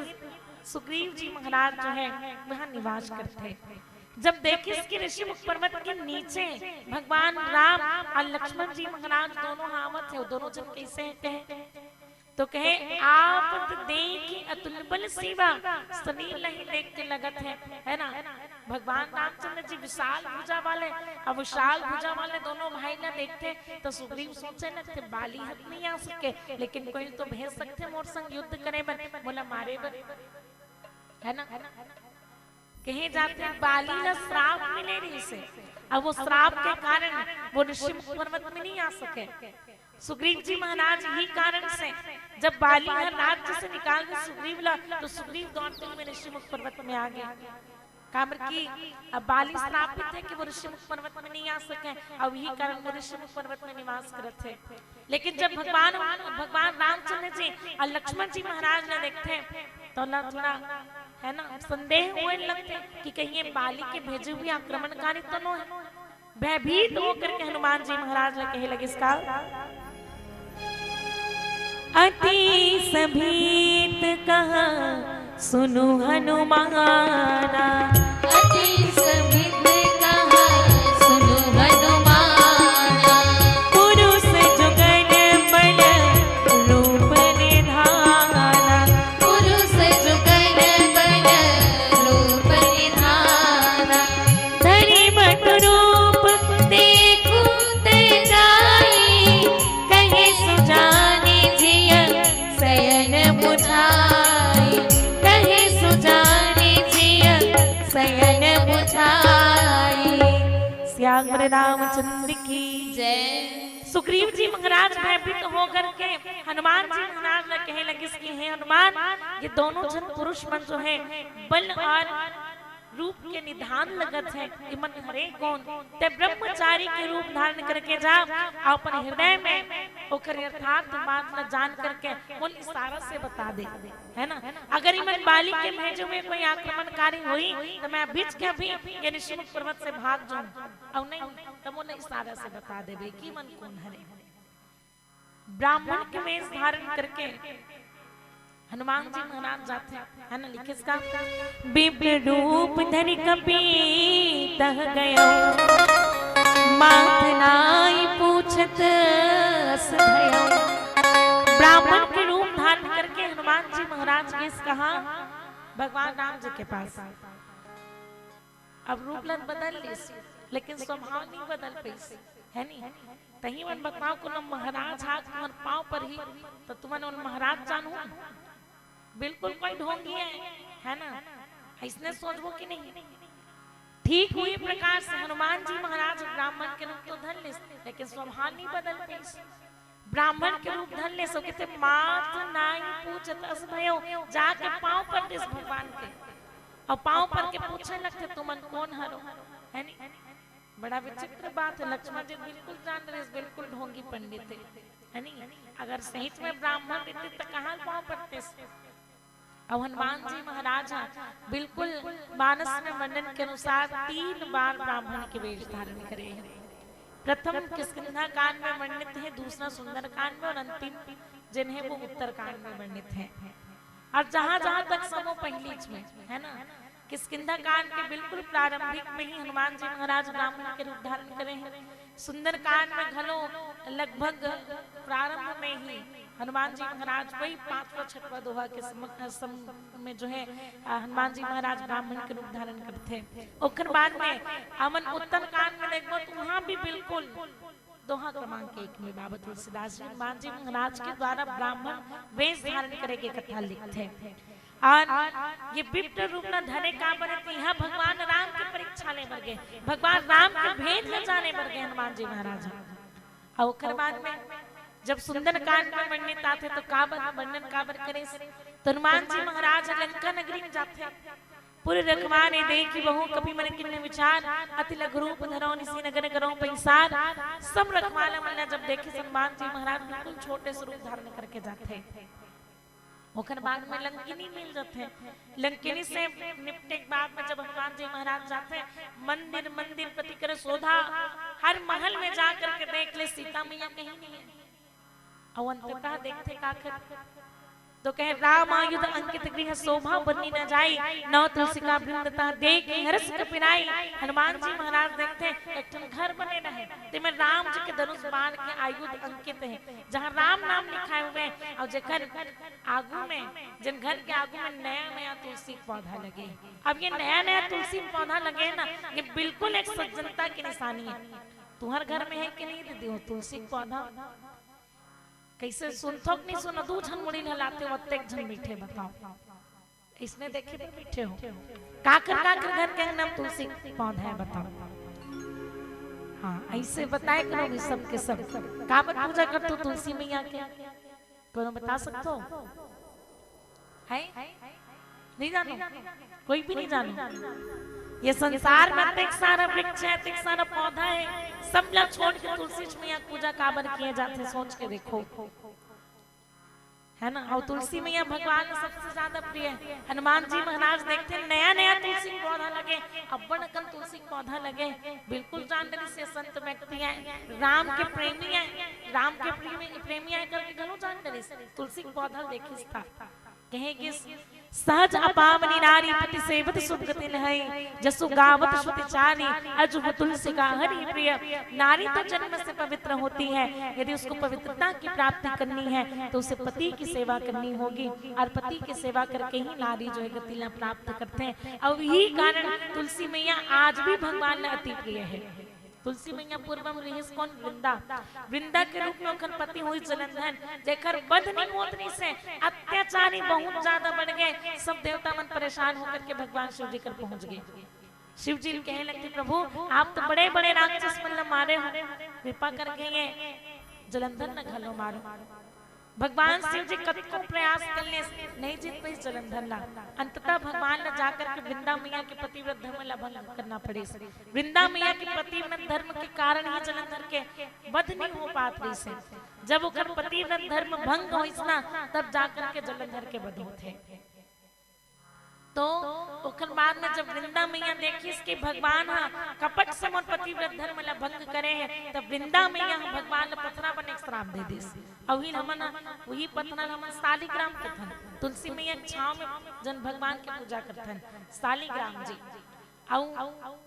सुग्रीव जी महाराज जो है, वह निवास करथे। जब देखिस कि ऋषिमुख पर्वत के नीचे भगवान राम अउ लक्ष्मण जी महाराज दोनों आवत हे, दोनों झन कइसे हे कहे, तो कहे, "आवत देखि अतुल बल सीवा।" सरीर ला ही देख के लगत हे, है ना? भगवान रामचंद्र जी विशाल भुजा वाले, अब विशाल भुजा वाले दोनों भाई ला देखथे, तो सुग्रीव सोचे लगथे, "बाली ह नइ आ सके, लेकिन कोई तो भेज सकथे मोर संग युद्ध करे बर, मोला मारे बर," है ना? कहे जाथे, बाली ला श्राप मिले रहिसे, अब वो श्राप के कारण वो ऋषिमुख पर्वत में नइ आ सके। सुग्रीव जी महाराज यही कारण से, जब बाली ह राज्य से निकाल के सुग्रीव ला, तो सुग्रीव दौड़ते हुए ऋषिमुख पर्वत में आ गए। काबर कि अब बाली श्रापित हे कि वो ऋषिमुख पर्वत में नइ आ सके, अउ यही कारण वो ऋषिमुख पर्वत में निवास करत हे। लेकिन जब भगवान, भगवान रामचंद्र जी अउ लक्ष्मण जी महाराज ला देखथे, तो ला थोड़ा, है ना, संदेह होए लगथे कि कहीं ये बाली के भेजे हुए आक्रमणकारी तो नो हे। भयभीत होकर के हनुमान जी महाराज ला कहे लगिस का, "अति सभीत कहा सुनु हनुमाना।" अति सभीत कहा सुनु हनुमाना। पुरुष जुगल बल रूप निधाना। पुरुष जुगल बल रूप निधाना। धरि बटु रूप देखु तैं जाई। कहे सुजानि जिय सयन बुझाई। कहे सुजानि जिय सयन बुझाई। सियावर रामचंद्र की जय। सुग्रीव जी महाराज भयभीत होकर के हनुमान जी महाराज ला कहे लगिस कि हे हनुमान, ये दोनों झन पुरुष मन जो हे, बल अउ रूप के निधान लगत हे, इमन हरे कोन? तैं ब्रह्मचारी के रूप धारण करके जा, अपन हृदय में ओकर यथार्थ बात ला जान करके मोला इशारा से बता दे, है ना? अगर इमन बाली के भेजे हुए कोई आक्रमणकारी होही, तो मैं अभीच के अभी ये ऋषिमुख पर्वत से भाग जाऊं, अउ नहीं, तो मोला इशारा से बता देबे कि इमन कोन हरे। ब्राह्मण के वेश धारण करके हनुमान जी महाराज जाथे, है ना, लिखिस का, "विप्र रूप धरि कपि तह गयो, माथ नाई पूछत अस भयो।" ब्राह्मण के रूप धारण करके हनुमान जी महाराज गेस कहाँ? भगवान राम जी के पास। अब रूप ला बदल लिस, लेकिन स्वभाव नहीं बदल पाइस, है नी? तहीं मन बताओ, कोनो महाराज हा तुमन पाँव परही, तो तुमन ओला महाराज जानहू? बिल्कुल कोई ढोंगी हे, है ना? अइसने सोचबो कि नहीं? ठीक उही प्रकार से हनुमान जी महाराज ब्राह्मण के रूप तो धर लिस, लेकिन स्वभाव नहीं बदल पाइस। ब्राह्मण के रूप धर ले, सो कहते, "माथ नाई पूछत अस भयो।" जाके पाँव पर दिस भगवान के, अउ पाँव पर के पूछे लगथे, "तुमन कोन हरो?" है नी? बड़ा विचित्र बात हे। लक्ष्मण जी बिल्कुल जान रहिस, बिल्कुल ढोंगी पंडित हे, है नी? अगर सही में ब्राह्मण रहितिस, त कहाँ पाँव परतिस? अउ हनुमान जी महाराज ह बिल्कुल मानस में वर्णन के अनुसार तीन बार ब्राह्मण के वेश धारण करे हे। प्रथम किष्किंधा कांड में वर्णित हे, दूसरा सुंदर कांड में अउ अंतिम जेन हे वो उत्तर कांड में वर्णित हे। अउ जहाँ जहाँ तक समो पहिलीच में, है ना, किष्किंधा कांड के बिल्कुल प्रारंभिक में ही हनुमान जी महाराज ब्राह्मण के रूप धारण करे हे। सुंदरकांड में घलो लगभग प्रारंभ में ही हनुमान जी महाराज वही पांचवा छठवा दोहा के सम-, सम-, में जो है, अ, हनुमान जी महाराज ब्राह्मण के रूप धारण करथे। ओकर बाद में हमन उत्तरकांड में देखबो तो वहां भी बिल्कुल दोहा क्रमांक एक में बाबा तुलसीदास जी हनुमान जी महाराज के द्वारा ब्राह्मण वेश धारण करे के कथा लिखथे। अउ ये विप्र रूप ला धरे काबर हे, त इहाँ भगवान राम के परीक्षा ले बर गे, भगवान राम के भेद ल जाने बर गे हनुमान जी महाराज ह। अउ ओकर बाद में जब सुंदरकांड में वर्णित आथे, तो काबर वर्णन काबर करिस? तो हनुमान जी महाराज लंका नगरी में जाथे। पूरे रखवारे देखि बहु कपि मन कीन्ह विचार, अति लघु रूप धरौ निसि नगन करौ पैसार। सब रखवाला मन ला जब देखे हनुमान जी महाराज बिल्कुल छोटे स्वरूप धारण करके जाथे। ओकर बाद में लंकिनी मिल जाथे। लंकिनी से निपटे के बाद में जब हनुमान जी महाराज जाथे, मंदिर मंदिर पति कर शोधा, हर महल में जा करके देख ले, सीता मैया कहीं नहीं है। अउ अंततः देखथे का कर, तो कहे, "राम आयुध अंकित गृह शोभा बरनी न जाई, नव तुलसिका वृंद तह देखि हरष कपिराई।" हनुमान जी महाराज देखथे एक ठन घर बने रहे, तेमे राम जी के धनुष बाण के आयुध अंकित है, जहाँ राम नाम लिखाए हुए हैं, अउ जेकर आगू में, जेन घर के आगू में नया नया तुलसी के पौधा लगे। अब ये नया नया तुलसी के पौधा लगे ना, ये बिल्कुल एक सज्जनता की निशानी है। तुम्हर घर में है कि नहीं दीदी वो तुलसी के पौधा? कइसे सुनथो कि नहीं सुनो? दू झन मुड़ी ल हलाते हो, अतेक झन बइठे, बताओ। इसने देखे बर बइठे हो? काकर काकर घर के अंगना में तुलसी पौधा है, बताओ। हाँ, अइसे बताए करो भी सबके सब। काबर पूजा करथो तुलसी मैया के? कोनो बता सकथो? है? नहीं जानो? कोई भी नहीं जानो? ये संसार में अतेक सारा वृक्ष है, अतेक सारा पौधा है, सब ला छोड़ के तुलसी मैया के पूजा काबर किए जाथे, सोच के देखो, है ना? अउ तुलसी मैया भगवान ला सबसे ज्यादा प्रिय है। हनुमान जी महाराज देखथे, नया नया तुलसी के पौधा लगे, अब्बड़ अकन तुलसी के पौधा लगे, बिल्कुल जान डरिस ये संत व्यक्ति है, राम के प्रेमी है, राम के प्रेमी, प्रेमी है करके घलो जान डरिस, तुलसी के पौधा ल देखिस त। कहे कि सहज अपावनी नारी पति सेवत सुभ गति लहै, जसु गावत श्रुति चारी, अजहु तुलसिका हरि प्रिय। नारी तो जन्म से पवित्र होती है, यदि उसको पवित्रता की प्राप्ति करनी है तो उसे पति की सेवा करनी होगी, और पति की सेवा करके ही नारी जो है गति ला प्राप्त करथे। अउ यही कारण तुलसी मैया आज भी भगवान ला अति प्रिय है। तुलसी मैया पूर्वम रिहिस कोन? वृंदा। वृंदा के रूप में ओखर पति होइस जलंधर, जेखर वध नहीं होत रिहिस हे, अत्याचारी बहुत ज्यादा बढ़ गए। सब देवता मन परेशान होकर के भगवान शिव जी कर पहुंच गए। शिव जी कहे लगथे, "प्रभु, आप तो बड़े-बड़े राक्षस मन ल मारे हो, कृपा करके ये जलंधर ल घलो मारो।" भगवान शिव जी कतको प्रयास कर लेस, नहीं जीत पाइस जलंधर ला। अंततः भगवान ला जाकर के वृंदा मैया के पतिव्रत धर्म ला भंग करना पड़िस। वृंदा मैया के पतिव्रत धर्म के कारण ही जलंधर के वध नहीं हो पात रहिस हे। जब ओकर पतिव्रत धर्म भंग होइस ना, तब जाकर के जलंधर के वध होथे। तो ओकर बाद में जब वृंदा मैया देखिस कि भगवान ह कपट से मोर पतिव्रत धर्म ला भंग करे हे, तब वृंदा मैया ह भगवान ला पथरा बने के श्राप दे दिस। अउ उही हमन ह, उही पथरा ल हमन शालिग्राम कथन। तुलसी मैया के छांव में जन भगवान के पूजा करथन, शालिग्राम जी। अउ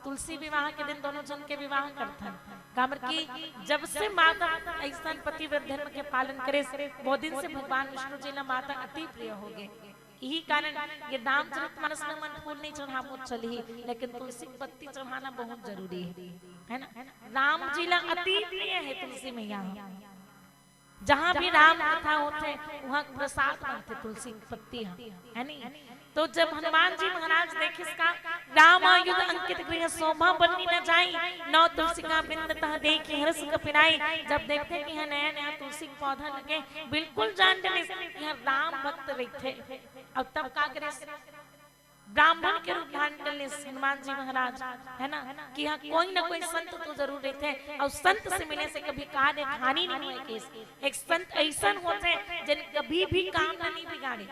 तुलसी विवाह के दिन दोनों जन के विवाह करथन। काबर कि जब से माता अइसन पतिव्रत धर्म के पालन करे, वो दिन से भगवान विष्णु जी ला माता अति प्रिय हो गए। यही कारण ये रामचरित मानस में मन फूल नहीं चढ़ाबो चलही, लेकिन तुलसी के पत्ती चढ़ाना बहुत जरूरी है, है ना? राम जी ला अति प्रिय है तुलसी मैया। जहाँ भी राम कथा होथे, वहाँ प्रसाद बनथे तुलसी के पत्ती ह, है नहीं? तो जब हनुमान जी महाराज देखिस का, "राम आयुध अंकित गृह शोभा बरनी न जाई, नौ तुलसिका वृंद तह देखि हरष कपिराई।" जब देखथे कि यहाँ नया नया तुलसी के पौधा लगे, बिल्कुल जान डरिस कि यहाँ राम भक्त रहिथे। अब तब का करिस? ब्राह्मण के रूप धारण कर ले हनुमान जी महाराज, है ना, कि यहाँ कोई ना कोई संत तो जरूर रहिथे, अउ संत से मिले से कभी कार्य हानि नहीं होए। केस एक संत अइसन होथे, जेन कभी भी काम ला नहीं बिगाड़े,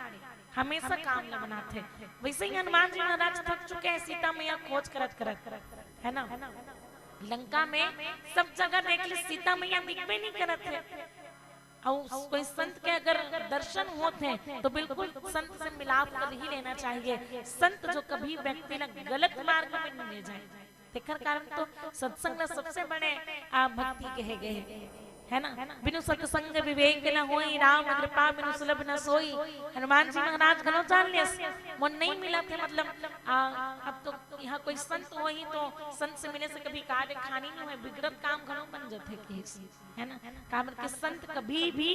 हमेशा काम ला बनाथे। वैसे ही हनुमान जी महाराज थक चुके हैं सीता मैया खोज करत करत, है ना। लंका में सब जगह देख ले, सीता मैया दिखबे नहीं करत हे। अउ कोई संत के अगर दर्शन होत हे, तो बिल्कुल संत से मिलाप कर ही लेना चाहिए। संत जो कभी व्यक्ति ला गलत मार्ग में नहीं ले जाए, तेकर कारण तो सत्संग ला सबसे बड़े, आ, भक्ति कहे गए हे, है ना। बिनु सत्संग विवेक न होई, राम कृपा बिनु सुलभ न सोई। हनुमान जी महाराज घलो जान लेस, मोन नहीं मिलत हे, मतलब, आ, अब तो यहाँ कोई संत होही तो संत से मिले से कभी कार्य हानि नहीं होए, बिगड़त काम घलो बन जाथे केस, है ना। काबर के संत कभी भी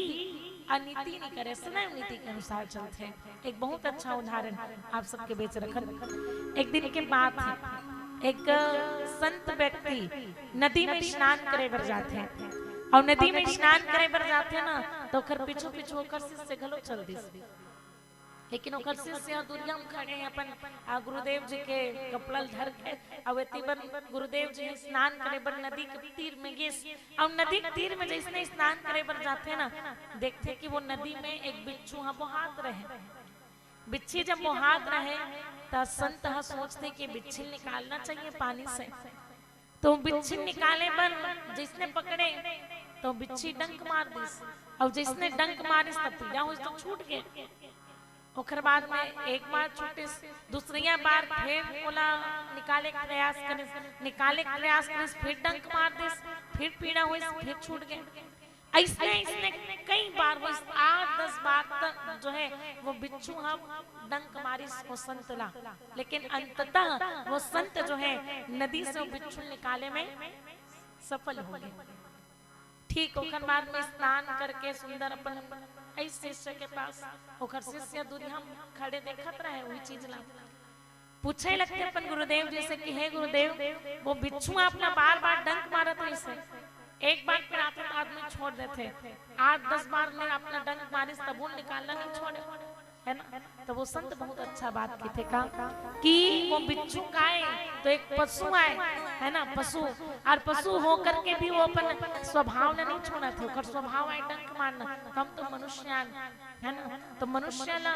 अनीति नहीं करे, सदैव नीति के अनुसार चलथे। एक बहुत अच्छा उदाहरण आप सबके बीच रखन। एक दिन के बात हे, एक संत व्यक्ति नदी में स्नान करे बर जाथे, अउ नदी में स्नान करे बर जाथे ना, तो ओकर पीछू पीछू ओकर शिष्य घलो चल दिस। लेकिन ओकर शिष्य ह दूरिहा म खड़े हे, अपन, आ, गुरुदेव जी के कपड़ा ल धर के, अउ एती बर गुरुदेव जी ह स्नान करे बर नदी के तीर में गिस। अउ नदी के तीर में जइसने स्नान करे बर जाथे ना, देखथे कि वो नदी में एक बिच्छू ह बोहात रहे। बिच्छी जब बोहात रहे, त संत ह सोचथे कि बिच्छी ल निकालना चाहिए पानी से। तो बिच्छी ल निकाले बर जइसने पकड़े, तो बिच्छी डंक मार दिस, अउ जइसने डंक मारिस, त पीड़ा होइस, तो छूट गे। ओकर बाद में एक बार छूटिस, दूसरिया बार फिर ओला निकाले के प्रयास करिस, निकाले के प्रयास करिस, फिर डंक मार दिस, फिर पीड़ा होइस, फिर छूट गे। अइसने, अइसने कई बार होइस, आठ दस बार तक जो है वो बिच्छू ह डंक मारिस वो संत ला, लेकिन अंततः वो संत जो है नदी से वो बिच्छू निकाले में सफल हो गे। ठीक ओकर बाद में स्नान करके सुंदर अपन अइस शिष्य के पास, ओकर शिष्य दूरिहा म खड़े देखत रहे वही चीज ला। पूछे लगथे अपन गुरुदेव जी से कि हे गुरुदेव, वो बिच्छू ह अपना बार बार डंक मारत रहिस हे, एक बार पिराथे त आदमी छोड़ देथे, आठ दस बार ले अपना डंक मारिस तभो निकालना नहीं छोड़े, है ना? तो वो संत बहुत अच्छा बात कथे का कि वो बिच्छू काय तो एक पशु आय, है ना, पशु, अउ पशु हो करके भी वो अपन स्वभाव ला नहीं छोड़त हे, ओकर स्वभाव आय डंक मारना। हम तो मनुष्य आन, है ना, तो मनुष्य ला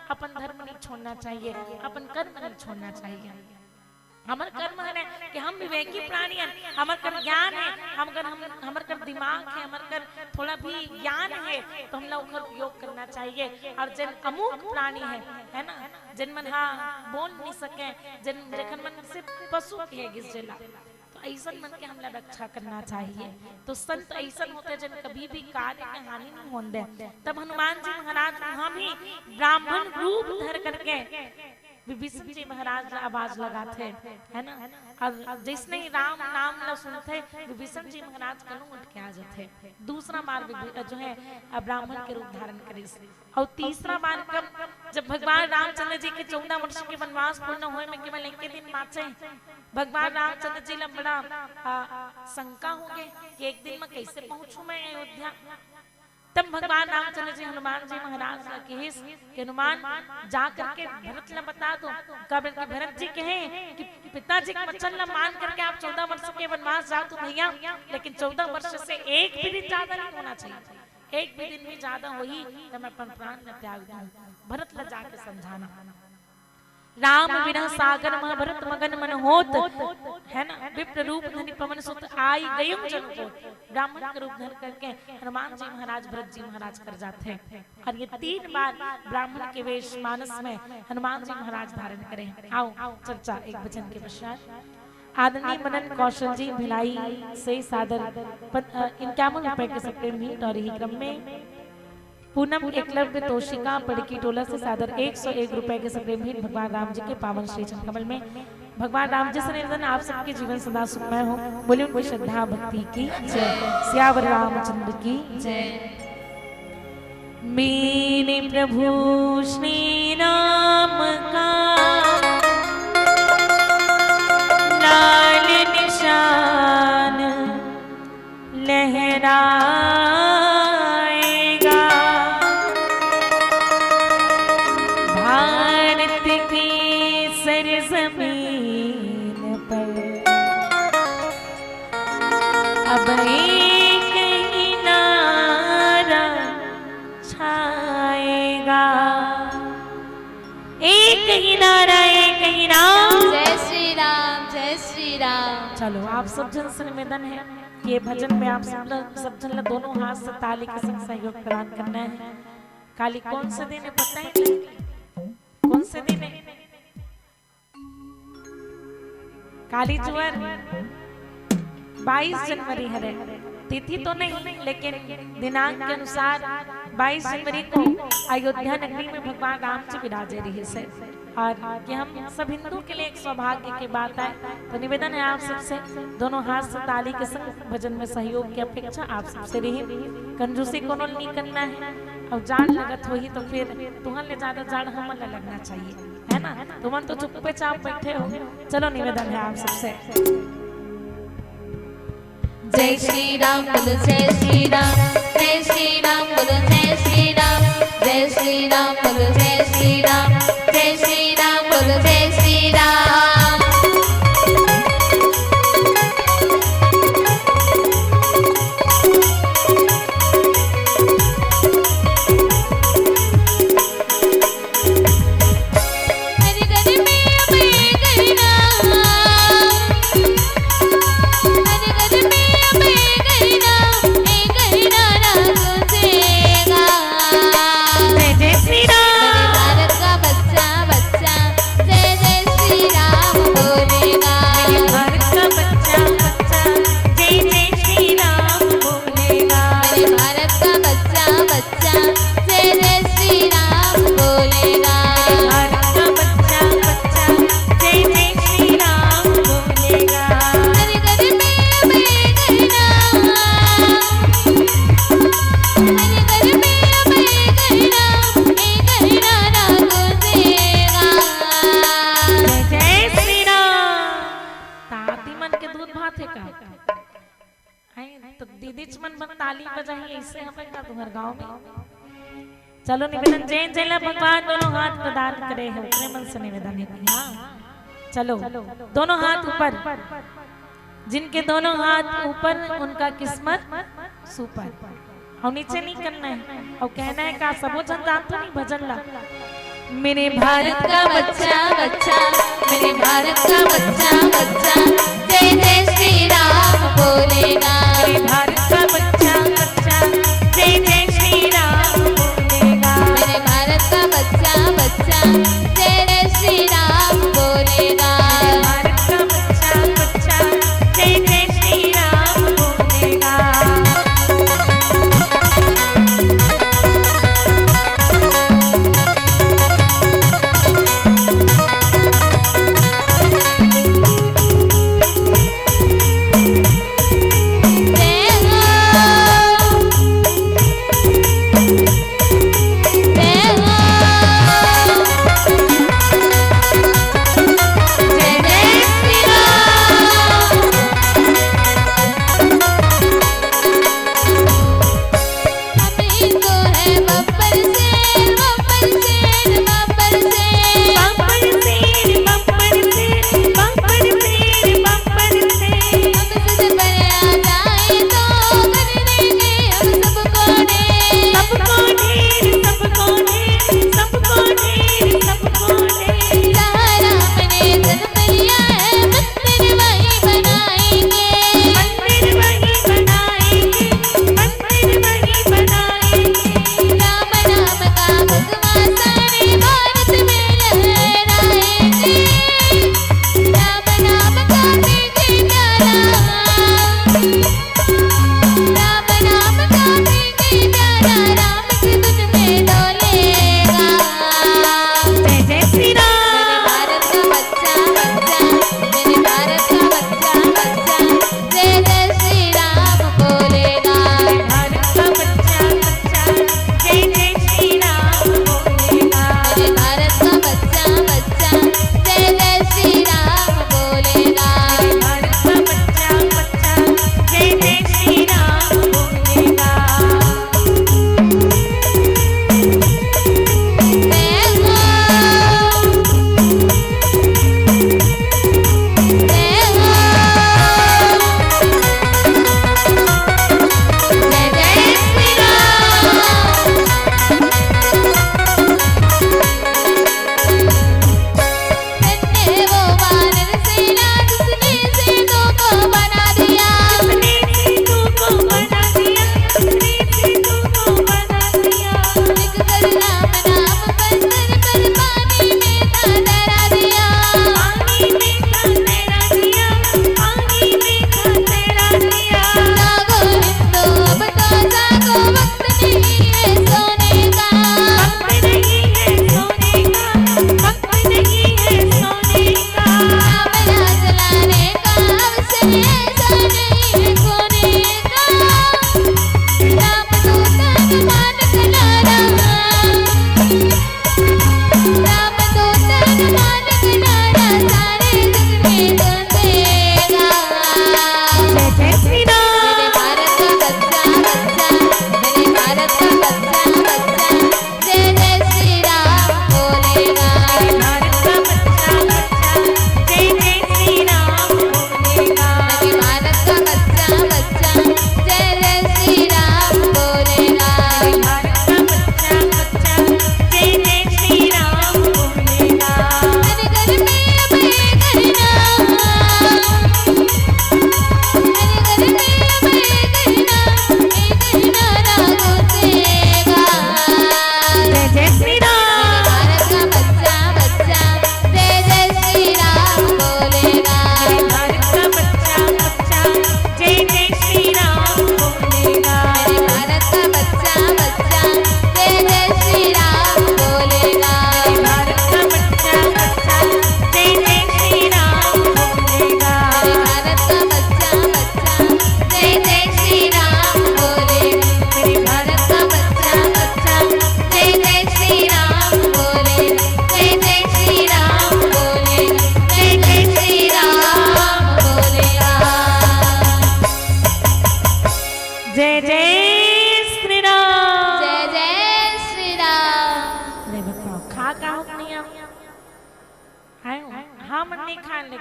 अपन धर्म नहीं छोड़ना चाहिए, अपन कर्म नहीं छोड़ना चाहिए। हमर कर्म हरे कि हम विवेकी प्राणी हन, हमर कर ज्ञान हे, हमर कर, हम, हमर कर दिमाग हे, हमर कर थोड़ा भी ज्ञान हे, तो हमला ओकर उपयोग करना चाहिए। अउ जेन अमूर्त प्राणी हे, है ना, जेन मन हा बोल नहीं सके, जेन, जेखन मन सिर्फ पशु कहे गिस जेला, तो अइसन मन के हमला रक्षा करना चाहिए। तो संत अइसन होथे जेन कभी भी कार्य के हानि नहीं होन दे। तब हनुमान जी महाराज वहाँ भी ब्राह्मण रूप धर करके विभीषण जी महाराज ला आवाज लगाथे, है ना? अउ जइसने ही राम नाम ला सुनथे, विभीषण जी महाराज कलू उठ के आ जाथे। दूसरा बार विभी-, जो है, अ, ब्राह्मण के रूप धारण करिस। अउ तीसरा बार कब, जब भगवान रामचंद्र जी के चौदह वर्ष के वनवास पूर्ण होए में केवल एक दिन बाँचे, भगवान रामचंद्र जी ला बड़ा, अ, शंका हो गे कि एक दिन में कैसे पहुँचूँ मैं अयोध्या। तब भगवान रामचंद्र जी हनुमान जी महाराज ला कहिस कि हनुमान, जा करके भरत ला बता दो। काबर कि भरत जी कहे कि पिताजी के वचन ला मान करके आप चौदह वर्ष के वनवास जाओ तो भैया, लेकिन चौदह वर्ष से एक भी दिन ज्यादा नहीं होना चाहिए। एक भी दिन भी ज्यादा होही तो मैं अपन प्राण ला त्याग दूँ। भरत ला जाके समझाना। राम बिरह सागर मह भरत मगन मन होत, है ना? विप्र रूप धरि पवन सुत आई गयुं जन को। ब्राह्मण के रूप धर करके हनुमान जी महाराज भरत जी महाराज कर जाथे। अउ ये तीन बार ब्राह्मण के वेश मानस में हनुमान जी महाराज धारण करे। आओ, चर्चा एक भजन के पश्चात। आदरणीय मनन कौशल जी भिलाई से सादर पन-, अ, इक्यावन रुपए के सप्रेम भेंट अउ यही क्रम में पूनम एकलव्य तोशिका पड़की टोला से सादर एक सौ एक रुपए के सप्रेम भेंट भगवान राम जी के पावन श्री चरण कमल में। भगवान राम जी से निवेदन, आप सबके जीवन सदा सुखमय हो। बोलिए उनकी श्रद्धा भक्ति की जय। सियावर रामचंद्र की जय। मेरे प्रभु श्री राम का लाल निशान लहराएगा भारत की सरजमीन पर। अब एक ही नारा छाएगा। एक ही नारा, एक ही नारा। जय श्री राम, जय श्री राम। चलो, आप सब जन से निवेदन है कि ये भजन में आप सब ल-, सब जन ला दोनों हाथ से ताली के संग सहयोग प्रदान करना है। काली कौन से दिन है पता है? कौन से दिन है? काली जुवर बाईस जनवरी हरे। तिथि तो नहीं, लेकिन दिनांक के अनुसार बाईस जनवरी को अयोध्या नगरी में भगवान राम जी विराजे रहिस हे। अउ ये हम सब हिंदू के लिए एक सौभाग्य की बात आय। तो निवेदन है आप सबसे, दोनों हाथ से ताली के संग भजन में सहयोग की अपेक्षा आप सबसे रही। कंजूसी कोनो नहीं करना है। अउ जाड़ लगत होही तो फिर तुहन ले ज्यादा जाड़ हमन ला लगना चाहिए, है ना? तुमन तो चुप्पे चाप बैठे हो। चलो, निवेदन है आप सबसे। जय श्री राम बोलो, जय श्री राम। जय श्री राम बोलो, जय श्री राम। जय श्री राम बोलो, जय श्री राम। जय श्री राम बोलो, जय श्री राम। जय जय श्री राम। भारत का बच्चा, बच्चा, जय जय श्री राम बोलेगा। भारत का बच्चा, बच्चा, जय जय श्री राम बोलेगा। भारत का बच्चा, बच्चा, जय जय श्री राम बोलेगा। भारत का बच्चा, बच्चा, जय जय श्री राम बोलेगा। जय श्री राम। ताती मन के दूध भात हे का? हैं, तो दीदीच मन बर ताली बजाही, ऐसे हवे का तुम्हर गांव में? चलो निवेदन, जेन जेन ला भगवान दोनों हाथ प्रदान करे हे, ओकरे मन से निवेदन हे। हाँ, चलो, दोनों हाथ ऊपर, जिनके दोनों हाथ ऊपर, उनका किस्मत सुपर। अउ नीचे नहीं करना है, अउ कहना है का सबो झन जानथो नहीं भजन ला। मेरे भारत का बच्चा, बच्चा, मेरे भारत का बच्चा, बच्चा, जय जय श्री राम बोलेगा। मेरे भारत का बच्चा, बच्चा, जय जय श्री राम बोलेगा। मेरे भारत का बच्चा, बच्चा, जय जय श्री राम बोलेगा। मेरे भारत का बच्चा, बच्चा, जय जय श्री राम बोलेगा।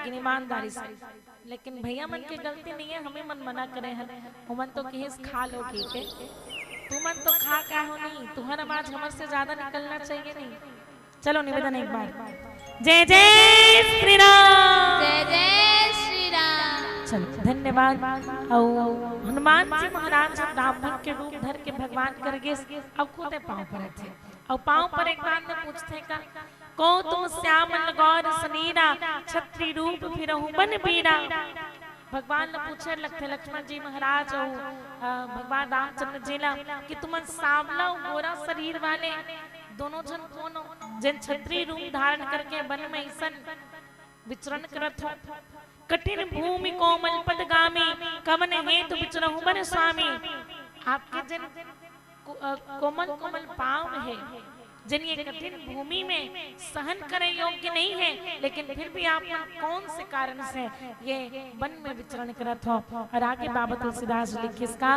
लेकिन ईमानदारी से। लेकिन भैया मन के गलती नहीं है, हमें मन मना करे हन। ओमन तो कहिस, "खा लो, ठीक है।" तुमन तो खा का हो नहीं, तुम्हारा आवाज हमर से ज्यादा निकलना चाहिए नहीं। चलो निवेदन एक बार, जय जय श्री राम। जय जय श्री राम। चलो धन्यवाद। और हनुमान जी महाराज जब रावण के रूप धर के भगवान कर गे, अब खुदे पाँव पर थे। और पाँव पर एक बार में पूछते का, "को तुम श्याम गौर सरीरा, छत्री रूप फिरहु बन बीरा।" भगवान ने पूछे लगथे लक्ष्मण जी महाराज और अ, भगवान रामचंद्र जी ला कि तुमन सांवला और गोरा शरीर वाले दोनों झन कोन हो, जेन छत्री रूप धारण करके वन में ऐसन विचरण करत हो। "कठिन भूमि कोमल पदगामी, कवन हेतु विचरहु वन स्वामी।" आपके जेन को-, अ, कोमल कोमल पाँव है, जेन ये कठिन भूमि में सहन करे योग्य नहीं है, लेकिन फिर भी आप मन कौन से कारण से ये वन में विचरण करत हो। और आगे बाबा तुलसीदास जी लिखिस का,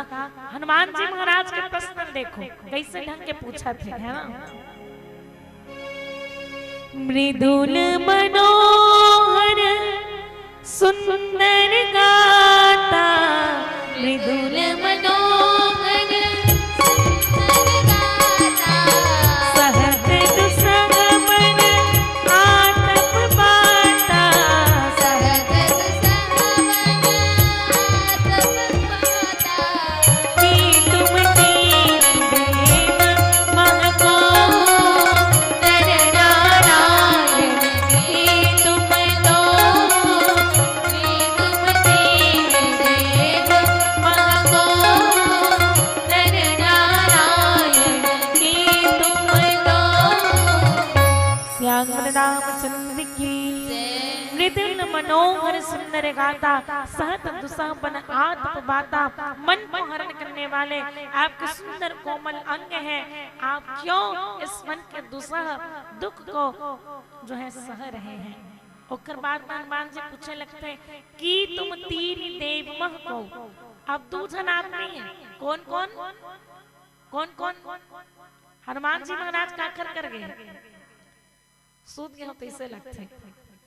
हनुमान जी महाराज के प्रश्न देखो कैसे ढंग के पूछत हे, है ना। मृदुल मनोहर सुंदर गाता, मृदुल मनोहर सुंदर गाता। सहत दुसह मन आतप बाता, सहत दुसह मन आतप बाता। कि तुम तीन देव महको नर नारायण, कि तुम दो, कि तुम तीन देव महको नर नारायण, कि तुम दो। श्याम रामचंद्र की। मृदुल मनोहर सुंदर गाता, सहत दुसह बन आतप बाता। मन को हरण करने वाले आपके सुंदर कोमल अंग हैं, आप क्यों इस मन के दुसह दुख को जो है सह रहे हैं? ओकर बाद में हनुमान जी पूछे लगथे कि तुम तीन देव महको। अब दू झन आदमी है, कौन कौन, कौन कौन? हनुमान जी महाराज काखर कर गए, सूत गए हो तैसे लगथे।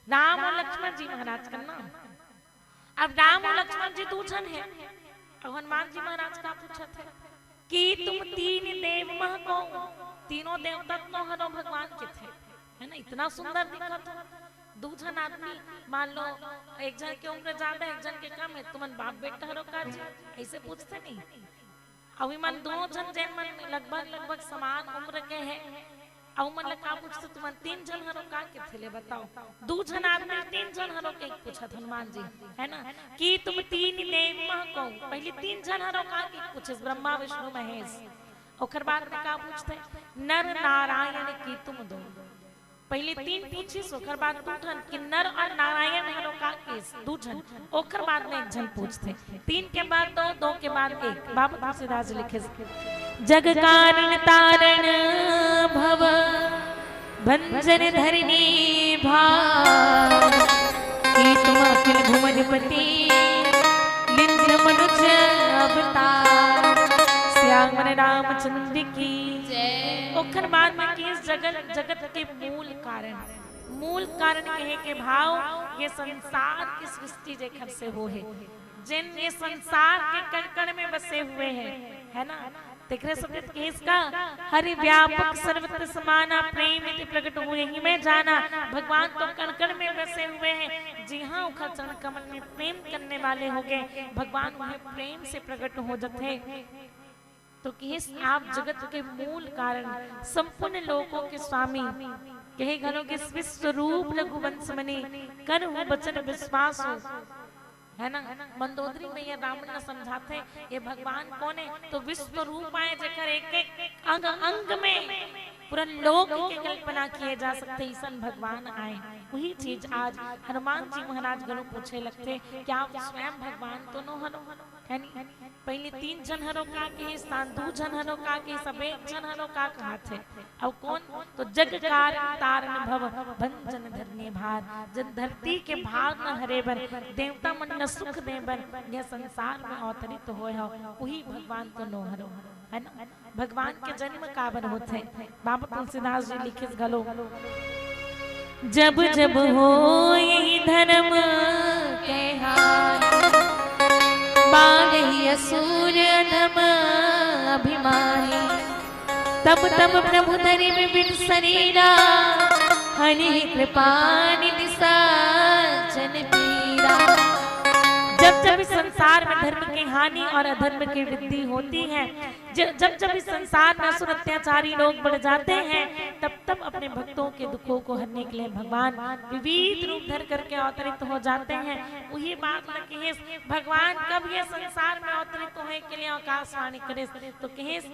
राम और लक्ष्मण जी महाराज का नाम। अब राम और लक्ष्मण जी दू झन है, अब हनुमान जी महाराज का पूछत है कि तुम तीन देव महको, तीनों देवता तो हरो भगवान के थे, है ना, इतना सुंदर दिखत हो। दू झन आदमी, मान लो एक झन के उम्र ज्यादा, एक झन के कम है, तुमन बाप बेटा हरो का जी? ऐसे पूछते नहीं। अउ इमन दोनों झन जेन मन लगभग लगभग समान उम्र के हैं, अउ मन ला का पूछते, तुमन तीन झन हरो का के थे ले बताओ? दू झन आदमी तीन झन हरो के पूछत हनुमान जी, है ना, कि तुम तीन देव महको। पहले तीन झन हरो का के पूछे, ब्रह्मा विष्णु महेश। ओकर बाद में का पूछते, नर नारायण की तुम दो। पहले तीन पूछिस, ओकर बाद दू झन कि नर और नारायण हरो का केस, दू झन। ओकर बाद में एक झन पूछथे, तीन के बाद दो, दो के बाद एक। बाबा तुलसीदास जी लिखे, जग कारण तारण भव भंजन धरनी भार, कि तुम अखिल भुवनपति लिंग मनुज अवतार। श्याम रामचंद्र की। ओखर बाद में किस जगत, जगत के मूल कारण, मूल कारण कहे के भाव ये संसार की सृष्टि जेखर से हो है, जिन ये संसार के कण कण में बसे हुए हैं, है ना। तेखरे सब्द किस का, हरि व्यापक सर्वत्र समाना, प्रेम इति प्रगट हुए ही में जाना। भगवान तो कण कण में बसे हुए हैं, जी हाँ, उखर चरण कमल में प्रेम करने वाले हो गए, भगवान उन्हें प्रेम से प्रगट हो जाते। तो किस आप जगत के मूल कारण, संपूर्ण लोकों के स्वामी, कहे घलो कि विश्व रूप रघुवंश मनी, करहु बचन विश्वास हो, है ना। मंदोदरी मैया रावण ला समझाथे, ये भगवान कौन है? तो विश्व रूप आए, जेकर एक एक अंग अंग में पूरा लोक के कल्पना किए जा सकते, ऐसन भगवान आए। वही चीज आज हनुमान जी महाराज घलो पूछे लगथे, क्या आप स्वयं भगवान तो नो हरो? है नी? पहले तीन झन हरो का के स्थान, दू झन हरो का के, सब एक झन हरो का कहाथे। अउ कौन? तो जग कारण तारण भव भंजन धरनी भार। जन धरती के भार न हरे बर, देवता मन न सुख दे बर, यह संसार में अवतरित होय हव, उही भगवान तो नो हरो, है ना। भगवान के जन्म काबर होथे? बाबा तुलसीदास जी लिखिस घलो, जब जब होय धर्म के हानि, बाढ़ही असुर अधम अभिमानी। तब तब प्रभु धरि विविध शरीरा, हनि कृपा निधि साजन पीरा। जब जब इस संसार में धर्म की हानि और अधर्म की वृद्धि होती है, ज-, जब जब इस संसार में असुर अत्याचारी लोग बढ़ जाते हैं, तब तब अपने भक्तों के दुखों को हरने के लिए भगवान विविध रूप धर करके अवतरित हो जाते हैं। वही बात न कहेस, भगवान कब ये संसार में अवतरित होए के लिए आकाशवाणी करेस, तो कहेस,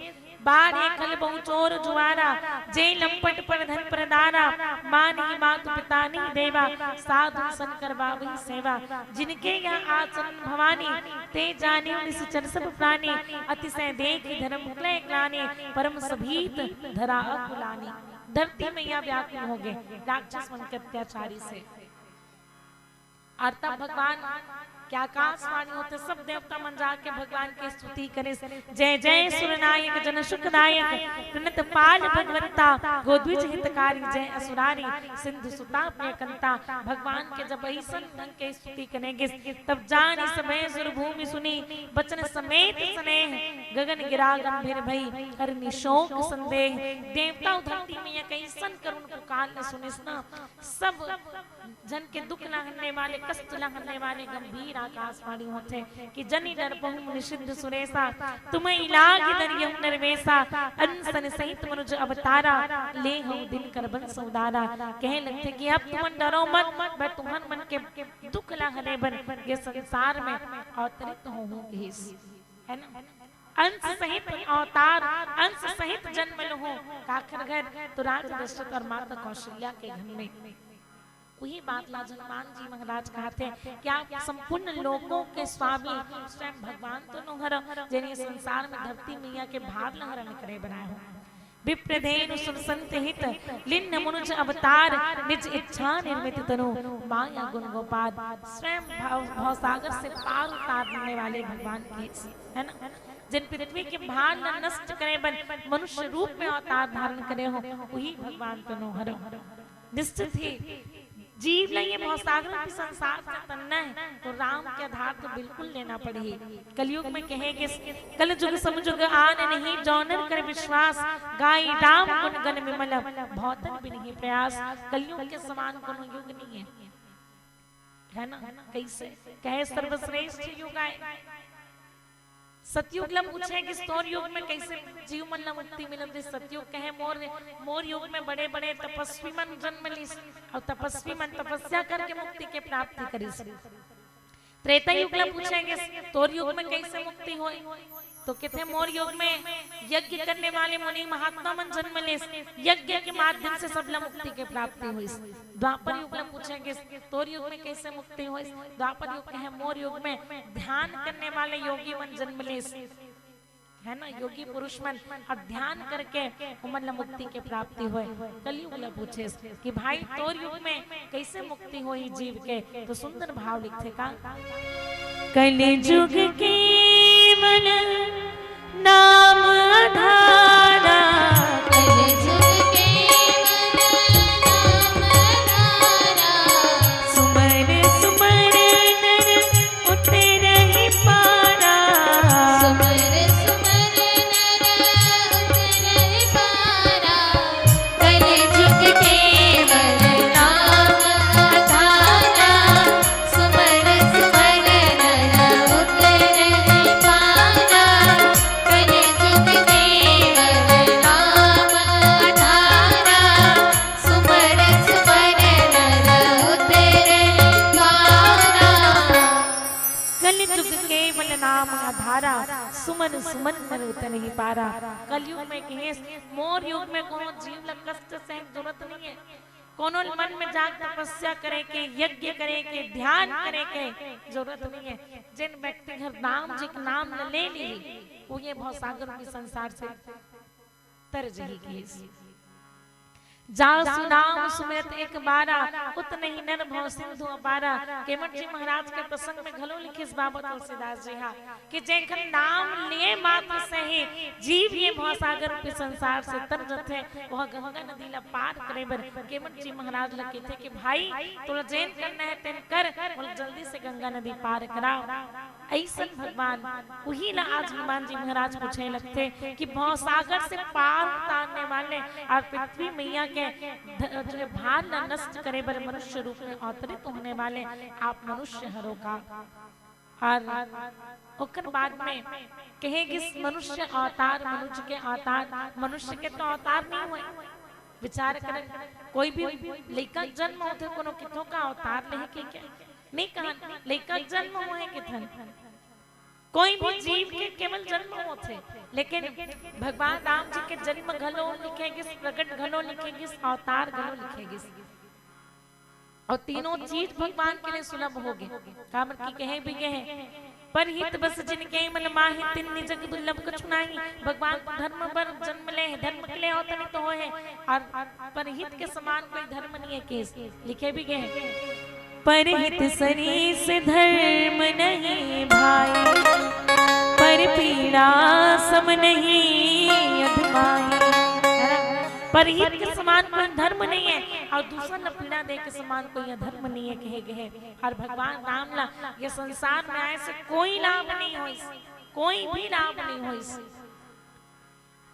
बाढ़े खल बहु चोर जुआरा, जे लंपट पर धन प्रदारा, मानहि मातु पिता नहीं देवा, साधु सन करवावहि सेवा। जिनके यह आचरण भवानी, ते जानिउ निशिचर सब प्राणी। अतिशय देखि धर्म क्लय ग्लानि, परम सभीत धरा अकुलानी। धरती मैया व्याकुल हो गए, राक्षस मन के अत्याचारी से। और तब भगवान के आकाशवाणी होते, सब देवता मन जाके भगवान की स्तुति करे, जय जय सुरनायक जन सुखदायक, प्रणत पाल भगवंता, गोद्विज हितकारी जय असुरारी, सिंधु सुता प्रिय कंता। भगवान के जब ऐसन ढंग के स्तुति करेंगे, तब जानि सबै सुर भूमि सुनी, बचन समेत स्नेह, गगन गिरा गंभीर भई, हरनि शोक संदेह। देवता धरती मैया कैसन करुण पुकार ल सुनिस ना, सब जन के दुख ला हरने वाले, कष्ट ला हरने वाले गंभीर आकाशवाणी होथे कि जनि डरपहु मुनि सिद्ध सुरेसा, तुम्हइ लाग दरियहु नरवेसा, अंस सहित मनुज अवतारा, लेहउ दिनकर बंस उदारा। कहे लगथे कि अब तुमन डरो मत, मैं तुमन मन के दुख ला हरे बर ये संसार में अवतरित होहूं कहिस, है ना? अंस सहित अवतार, अंस सहित जन्म लूं। काखर घर? तो राजा दशरथ और माता कौशल्या के घर में। वही बात ला हनुमान जी महाराज कहथे कि आप संपूर्ण लोकों के स्वामी स्वयं भगवान तो नोहर, जेन ये संसार में धरती मैया के भार ला हरण करे बनाए हो। विप्रधेनु सुरसंत हित, लीन्ह मनुज अवतार, निज इच्छा निर्मित तनु, माया गुण गोपार। स्वयं भव, भवसागर से पार उतारने वाले भगवान के, है ना, जिन पृथ्वी के भार ला नष्ट करे बर मनुष्य रूप में अवतार धारण करे हो, वही भगवान तनो हरो। निश्चित ही जीव ला ये भवसागर के संसार से तरना है, तो राम के आधार तो बिल्कुल लेना पड़ही। कलयुग में कहे कि कल जुग सम जुग आन नहीं, जो नर कर विश्वास, गाई राम गुण गण विमल, भवतन बिनहि प्रयास। कलयुग के समान कोनो युग नहीं है, है ना? कैसे कहे सर्वश्रेष्ठ युग आए। सतयुग ला पूछे कि तोर युग में कैसे जीव मन ला मुक्ति मिलत रही। सतयुग कहे मोर, मोर युग में बड़े बड़े तपस्वी मन जन्म लिस और तपस्वी मन तपस्या करके मुक्ति के प्राप्ति करिस। त्रेता युग ला पूछे कि तोर युग में कैसे मुक्ति होए, तो कहते मोर युग में यज्ञ करने वाले मुनि महात्मा मन जन्म लेस, यज्ञ के माध्यम से सबला मुक्ति के प्राप्ति हुई। द्वापर युग ला पूछे कि तोर युग में कैसे मुक्ति होइस? द्वापर युग कहे मोर युग में ध्यान करने वाले योगी मन जन्म लेस, है ना, योगी पुरुष मन, अब ध्यान करके ओमन ला मुक्ति के प्राप्ति होए। कलयुग ला पूछेस कि भाई तोर युग में कैसे मुक्ति होही जीव के, तो सुंदर भाव लिखथे का, कलयुग केवल नाम आधारा। कलयुग केवल नाम आधारा। सुमर सुमर नर उतरहि पारा। सुमर सुमर नर उतरहि पारा। कलयुग केवल नाम आधारा। सुमर सुमर नर उतरहि पारा। कलयुग केवल नाम आधारा। सुमर सुमर नर उतरहि पारा। कलयुग केवल नाम आधारा, सुमन सुमन नर उतरहि पारा। कलयुग में कहेस, मोर युग में कोनो जीव ला कष्ट सहे के जरूरत नहीं है। कोनो मन में जाके तपस्या करे के, यज्ञ करे के, ध्यान करे के जरूरत नहीं है। जिन व्यक्ति घर राम जी के नाम ला ले ली, वो ये भवसागर के संसार से तर जही कहिस। जा सुनाम सुमिरत एक बारा, उतनहि नर भव सिंधु अपारा। केमट जी महाराज के प्रसंग में घलो लिखिस बाबा तुलसीदास जी हा कि जेखर नाम लिए मात्र से ही जीव ये भवसागर रूपी संसार से तर जथे, वह गंगा नदी ला पार करे बर केमट जी महाराज ला कहिथे कि भाई, तोला जेन करना हे तेन कर, मोला जल्दी से गंगा नदी पार करा। अइसन भगवान, उही ला आज हनुमान जी महाराज पूछे लगथे कि भवसागर से पार उतारने वाले और पृथ्वी मैया के ध-, जो भार ला नष्ट करे बर मनुष्य रूप में अवतरित होने वाले आप मनुष्य हरो का? और ओकर बाद में कहे गिस, मनुष्य अवतार, मनुष्य के अवतार, मनुष्य के तो अवतार नहीं हुए। विचार करें, कोई भी लइका जन्म होथे, कोनो किथों का अवतार नहीं के क्या? नहीं कहन, लइका जन्म हुए किथन। कोई भी जीव के केवल जन्म होथे, लेकिन भगवान राम जी के जन्म घलो लिखे गिस, प्रगट घलो लिखे गिस, अवतार घलो लिखे गिस। और तीनों चीज भगवान के लिए सुलभ हो गे, काबर कि कहे भी गे हे, परहित बस जिनके मन माहे, तिन्ह जग दुर्लभ कछु नाही। भगवान तो धर्म बर जन्म ले हे, धर्म के लिए अवतरित होए हे, और परहित के समान कोई धर्म नहीं है। केस लिखे भी गे हे, परहित सरीस धर्म नहीं भाई, पर पीड़ा सम नहीं अधमाई। है ना? परहित के समान कोई धर्म नहीं है और दूसर ला पीड़ा दे के समान कोई अधर्म नहीं है, कहे गे हे। और भगवान राम ला ये संसार में आए से कोई लाभ नहीं होइस, कोई भी लाभ नहीं होइस।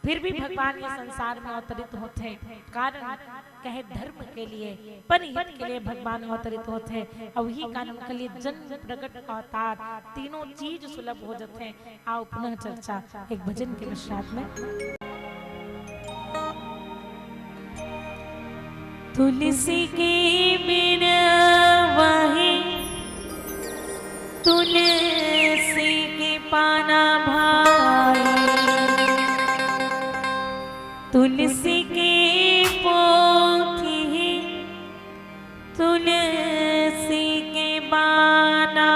फिर भी भगवान ये संसार में अवतरित होथे, कारण कहे धर्म के लिए, परहित के लिए भगवान अवतरित होथे। और वही कारण के लिए जन्म, प्रगट, अवतार तीनों चीज सुलभ हो जाथे। आओ पुनः चर्चा एक भजन के पश्चात में। तुलसी के बिन वही, तुलसी के पाना भाई, तुलसी के पोथी, तुलसी के बाना।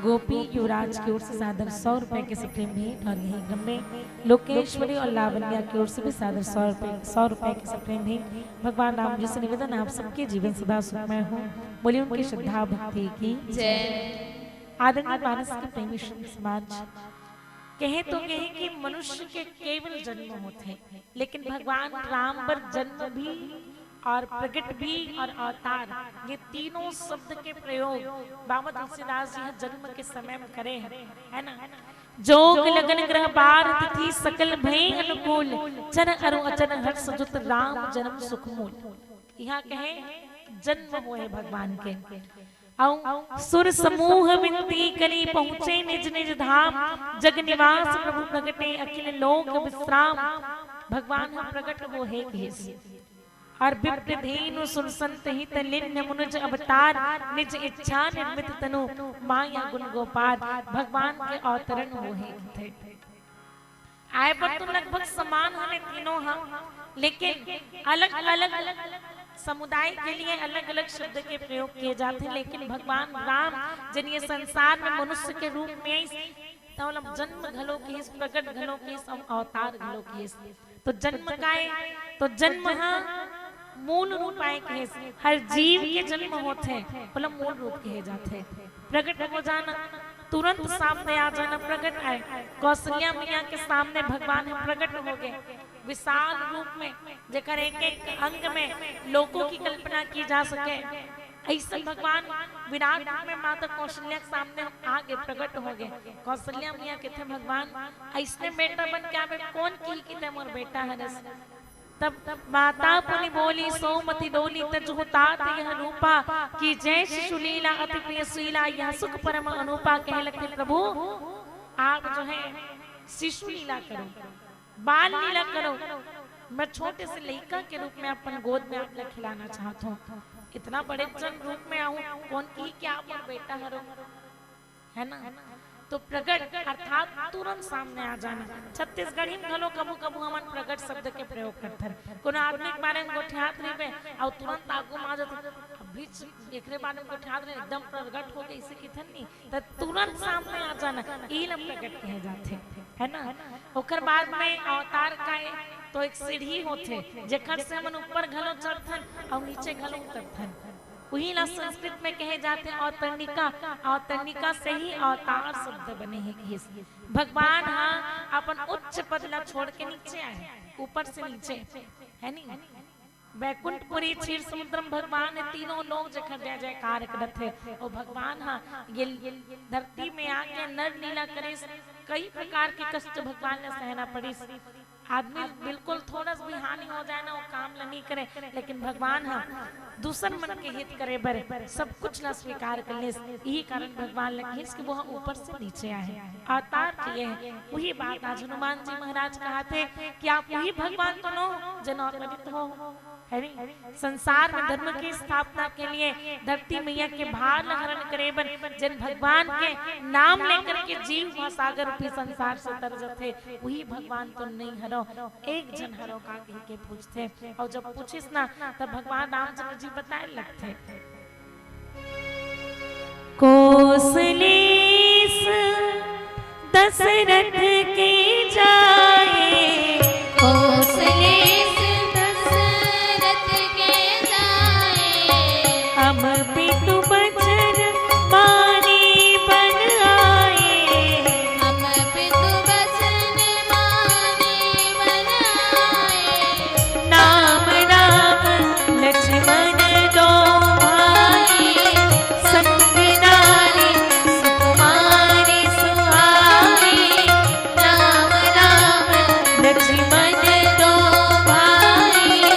गोपी युवराज की ओर से सादर सौ रुपए के सुप्रीम भेंट और यही क्रम में लोकेश्वरी और लावण्या की ओर से भी सादर सौ रुपए, सौ रुपए के सुप्रीम भेंट। भगवान राम जी से निवेदन, आप सबके जीवन सदा सुखमय हो। बोलिए उनकी श्रद्धा भक्ति की जय। आदरणीय मानस के प्रेमी श्रोता समाज, कहे तो कहे कि मनुष्य के केवल जन्म होथे, लेकिन भगवान राम बर जन्म भी और प्रगट भी और अवतार, ये तीनों शब्द के प्रयोग बाबा तुलसीदास जी ह जन्म के समय में करे हैं, है ना? जोग लगन ग्रह बार तिथि सकल भय अनुकूल, चर अरु अचर हर्ष जुत राम जन्म सुख मूल। यहाँ कहे जन्म होए भगवान के। अउ सुर समूह विनती करी पहुँचे निज निज धाम, जग निवास प्रभु प्रगटे अखिल लोक विश्राम। भगवान ह प्रगट होहे कहिस। और विप्र धेनु सुर संत हित लिन्न मुनिज अवतार, निज इच्छा निर्मित तनु माया गुण गोपार। भगवान के अवतरण होहे कथे। आय बर तो लगभग समान हवे तीनों ह, लेकिन अलग-अलग समुदाय के लिए अलग-अलग शब्द के प्रयोग किए जाथे, लेकिन भगवान राम जब ये संसार में मनुष्य के रूप में आइस, त ओला जन्म घलो किहिस, प्रगट घलो किहिस, अउ अवतार घलो किहिस। तो जन्म काय? तो जन्म ह मूल रूप आय किहिस, हर जीव के जन्म होथे, ओला मूल रूप कहे जाथे। प्रगट हो जाना, तुरंत सामने आ जाना, प्रगट आय। कौशल्या मैया के सामने भगवान ह प्रगट हो गए, विशाल रूप में, जेकर एक एक अंग में लोकों की कल्पना की जा सके। अइसन भगवान विराट रूप में माता कौशल्या के सामने आ गए, प्रगट हो गए। कौशल्या मैया कथे, भगवान, अइसने बेटा बन के आबे, कोन किही कि तैं मोर बेटा हरस? तब माता पुनि बोली, सो मति डोली, तजहु तात यह रूपा, कीजे शिशु लीला अति प्रिय शीला, यह सुख परम अनूपा। कहे लगथे, प्रभु, आप जो है शिशु लीला करो, बाल लीला करो, मैं छोटे से लइका के रूप में अपन गोद में आप ला खिलाना चाहत हूँ। इतना बड़े जन रूप में आहूँ, कोन किही कि आप मोर बेटा हरो, है ना? तो प्रगट अर्थात तुरंत सामने आ जाना। छत्तीसगढ़ी में घलो कभू कभू हमन प्रगट शब्द के प्रयोग करथन। कोनो आदमी के बारे में गोठियात रहिबे अउ तुरंत आगू में आ जाथे, अभी एकरे बारे में गोठियात रहे, एकदम प्रगट हो गए, इसे किथन नहीं, त तुरंत सामने आ जाना, इही ला प्रगट कहे जाथे, है ना? ओकर बाद में अवतार का ए, तो एक सीढ़ी होथे, जेकर से हमन ऊपर घलो चढ़थन अउ नीचे घलो उतरथन। उही ला संस्कृत में कहे जाथे अवतरणिका। अवतरणिका से ही अवतार शब्द बने हे कहिस। भगवान ह अपन उच्च पद ला छोड़ के नीचे आए, ऊपर से नीचे, है नी? बैकुंठपुरी, क्षीर समुद्रम, भगवान हे तीनों लोक जेकर जय जयकार करत हे। अउ भगवान ह ये धरती में आके नर लीला करिस, कई प्रकार के कष्ट भगवान ला सहना पड़िस। आदमी बिल्कुल थोड़ा सा भी हानि हो जाए ना, वो काम ला नहीं करे, लेकिन भगवान ह दूसर मन के हित करे बर सब कुछ ला स्वीकार कर लेस। यही कारण भगवान ला कहिस कि वो ऊपर से नीचे आए, अवतार लिए हे। वही बात आज हनुमान जी महाराज कहाथे कि आप वही भगवान तो नो, जेन अवतरित हो, है नी? संसार में धर्म की स्थापना के लिए धरती मैया के भार ला हरण करे बर जेन भगवान के नाम लेकर के जीव महासागर रूपी संसार से तर जथे, वही भगवान तो नहीं हरो, एक जन हरो का कहि के पूछथे। अउ जब पूछिस ना, तब भगवान रामचंद्र जी बताए लगथे, कोसलेस दशरथ के जाए, कोसलेस दशरथ के जाए, हम पितु बचन माने बन आए, हम पितु बचन माने बन आए। नाम राम लक्ष्मण दो भाई, संग नारी सुकुमारी सुहाई। राम राम लक्ष्मण दो भाई,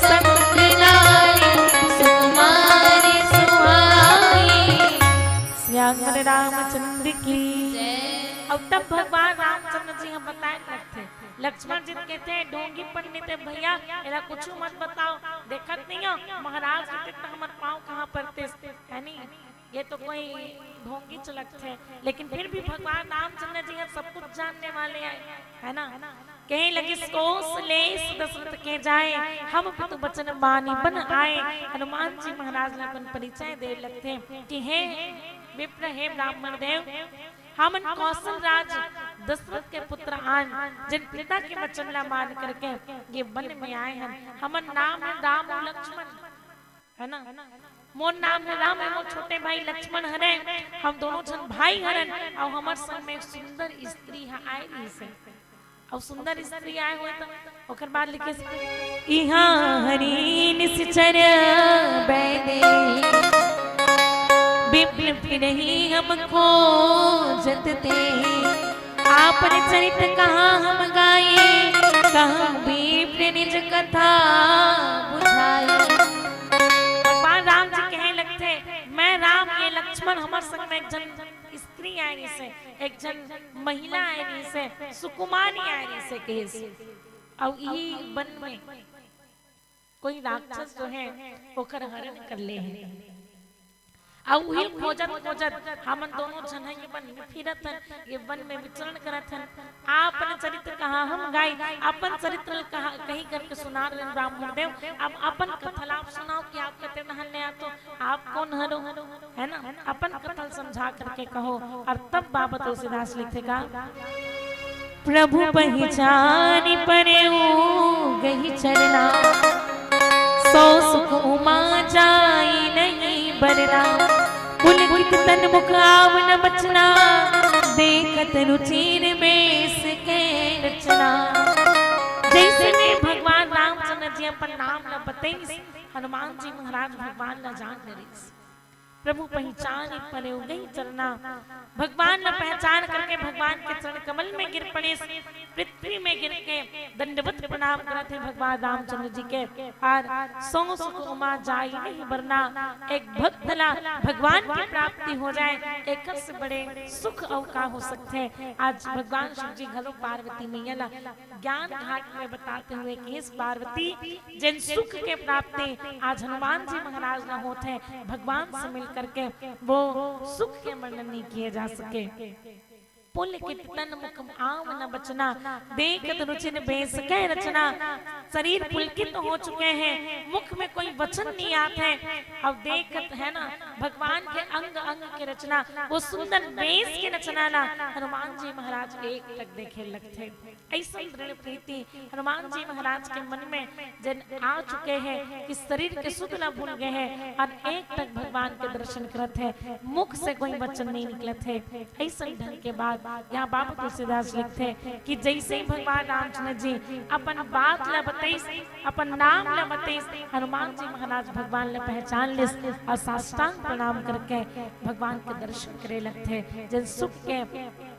संग नारी सुकुमारी सुहाई। श्री रामचंद्र की। अउ तब भगवान रामचंद्र जी ह बताए लगथे, लक्ष्मण जी कहथे, ढोंगी पंडित हे भैया, एला कुछ मत बताओ, देखत नहीं हो महाराज के, त हमर पाँव कहाँ परतिस, है नी? ये तो कोई ढोंगी च लगथे, लेकिन फिर भी भगवान रामचंद्र जी ह सब कुछ जानने वाले आए, है ना? कहे लगिस, कोसलेस दशरथ के जाए, हम पितु बचन मानी बन आए। हनुमान जी महाराज ला अपन परिचय दे लगथे कि हे विप्र हे ब्राह्मण देव, हमन कौशल राज दशरथ के पुत्र आन, जेन पिता के वचन ला मान करके ये वन में आए हन। हमर नाम हे राम अउ लक्ष्मण, है ना? मोर नाम हे राम, मोर छोटे भाई लक्ष्मण हरे, हम दोनों झन भाई हरन, अउ हमर संग में एक सुंदर स्त्री ह आए रहिस हे। अउ सुंदर स्त्री आए होय त ओकर बाद लिखे, इहाँ हरि निसिचर बैदे, विप्र फिरहि हम खोजत ते। आपन चरित कहाँ हम गाई, कहूँ विप्र निज कथा बुझाई। भगवान राम जी कहे लगथे, मैं राम, ये लक्ष्मण, हमर संग में एक झन स्त्री आए रहिस हे, एक झन महिला आए रहिस हे, सुकुमारी आए रहिस हे कहिस। अउ इही वन में कोई राक्षस जो हे, ओकर हरण कर ले हे। अउ उही खोजत खोजत हमन दोनों झन ह ये वन में फिरत हन, ये वन में विचरण करत हन। आपन चरित्र कहाँ हम गाई, अपन चरित्र ल कहा, कही करके सुना रहे ब्राह्मण देव। अब अपन कथा ला आप सुनाओ कि आप कते नहन ले आतो, आप कोन हरो, है ना? अपन कथा ल समझा करके कहो। अउ तब बाबा तुलसीदास लिखथे का, प्रभु पहिचानि परउ गहि चरना, सौ सुख उमा जाई नहीं बरना। पुलकित तन मुख आव न बचना, देखत रुचिर बेस के रचना। जइसने भगवान रामचंद्र जी अपन नाम ल बतइस, हनुमान जी महाराज भगवान ल जान डरिस। प्रभु पहिचानि परउ गहि चरना, भगवान ल पहचान करके भगवान के चरण कमल में गिर पड़िस, पृथ्वी में गिर के दंडवत प्रणाम करत हे भगवान रामचंद्र जी के। अउ सौ सुख उमा जाई नहीं बरना, एक भक्त ला भगवान की प्राप्ति हो जाए, एकर से बड़े सुख अउ का हो सकथे। आज भगवान शिव जी घलो पार्वती मैया ला ज्ञान घाट में बताते हुए कहिस, पार्वती, जेन सुख के प्राप्ति आज हनुमान जी महाराज ला होत हे, भगवान से मिल करके वो सुख के वर्णन नहीं किए जा सके। पुलकित तन मुख आव न बचना, देखत रुचिर बेस के रचना। शरीर पुलकित हो चुके हैं, मुख में कोई वचन नहीं आत हे। अब देखत है ना, भगवान के अंग अंग के रचना, वो सुंदर बेस के रचना ला हनुमान जी महाराज एक टक देखे लगथे। अइसन दृढ़ प्रीति हनुमान जी महाराज के मन में जेन आ चुके हे कि शरीर के सुध ला भूल गे हे अउ एक टक भगवान के दर्शन करत हे, मुख से कोई वचन नहीं निकलत हे। अइसन ढंग के बात यहाँ बाबा तुलसीदास लिखथे कि जइसे ही भगवान रामचंद्र जी अपन बात ला बतइस, अपन नाम ला बतइस, हनुमान जी महाराज भगवान ला पहचान लिस अउ साष्टांग प्रणाम करके भगवान के दर्शन करे लगथे। जेन सुख के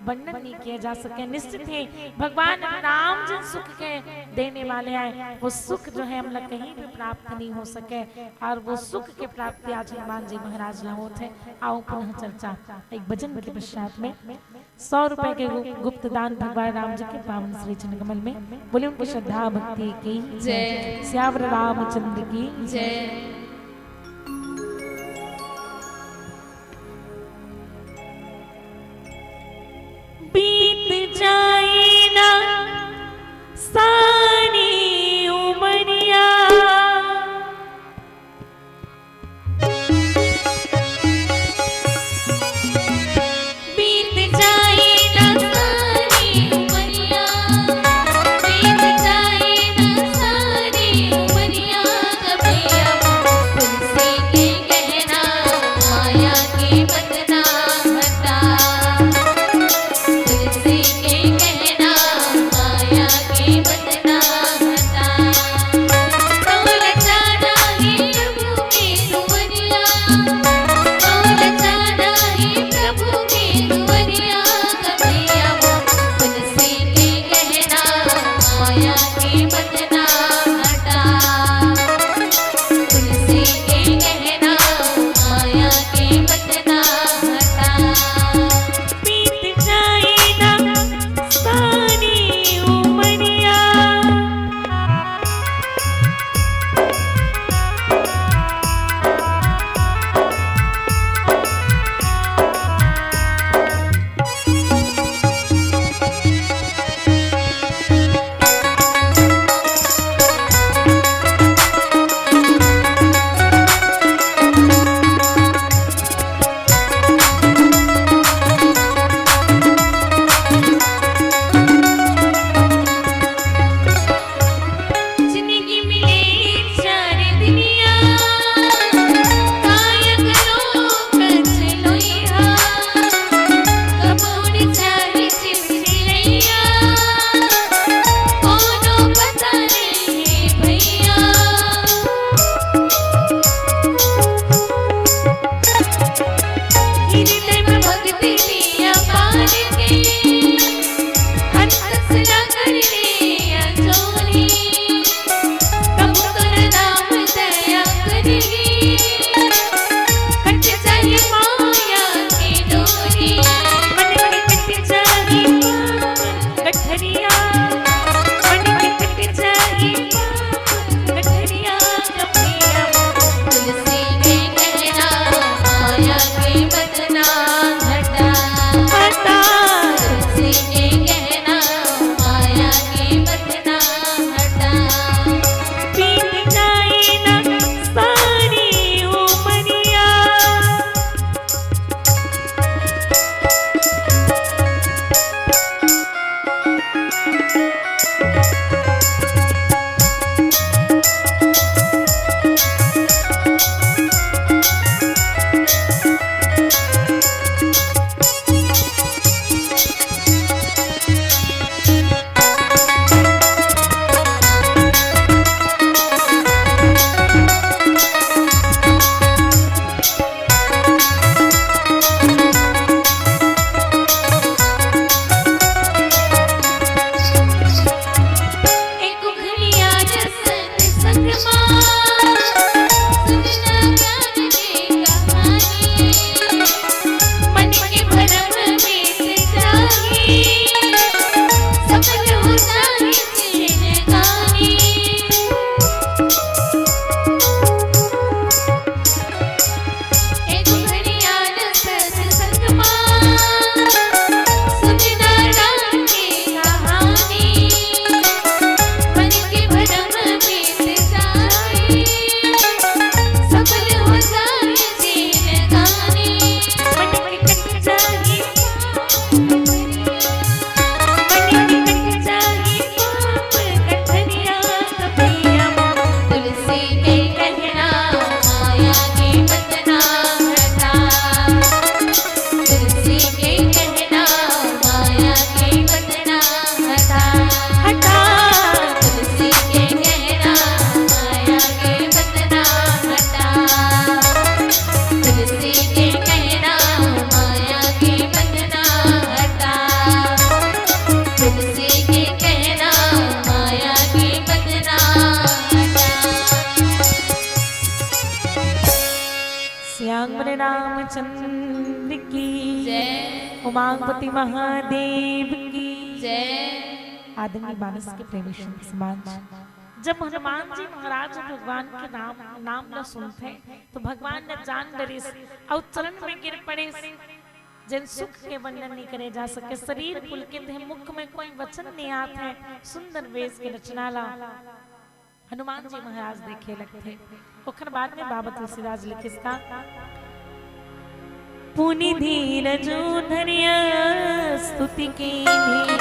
वर्णन नहीं किया जा सके। निश्चित ही भगवान राम जिन सुख के देने वाले आए, वो सुख जो है हमला कहीं भी प्राप्त नहीं हो सके, अउ वो सुख के प्राप्ति आज हनुमान जी महाराज ला होत हे। आओ पुनः चर्चा एक भजन के पश्चात में। सौ रुपए के गु-, गुप्त दान भगवान राम जी के पावन श्री चरण कमल में। बोलिए उनकी श्रद्धा भक्ति की जय। सियावर रामचंद्र की जय। बीत जाए ना सारी उमरिया, बीत जाए ना सारी उमरिया, बीत जाए ना सारी उमरिया, कबैया के कहना माया के बंधना हटा। हटा। तुलसी के कहना माया के बंधना हटा। तुलसी के कहना माया के बंधना हटा। तुलसी के कहना माया के बंधना हटा। श्याम रामचंद्र की जय। उमापति महादेव की जय। आदरणीय मानस के प्रेमी संत समाज, जब हनुमान जी महाराज भगवान के नाम, नाम ला सुनथे, तो भगवान ला जान डरिस अउ चरण में गिर पड़िस। जेन सुख के वर्णन नहीं करे जा सके, शरीर पुलकित हे, मुख में कोई वचन नहीं आत हे, सुंदर वेश के रचना ला हनुमान जी महाराज देखे लगथे। ओखर बाद में बाबा तुलसीदास लिखिस का, पुनि धीरज धरिय स्तुति कीन्ही,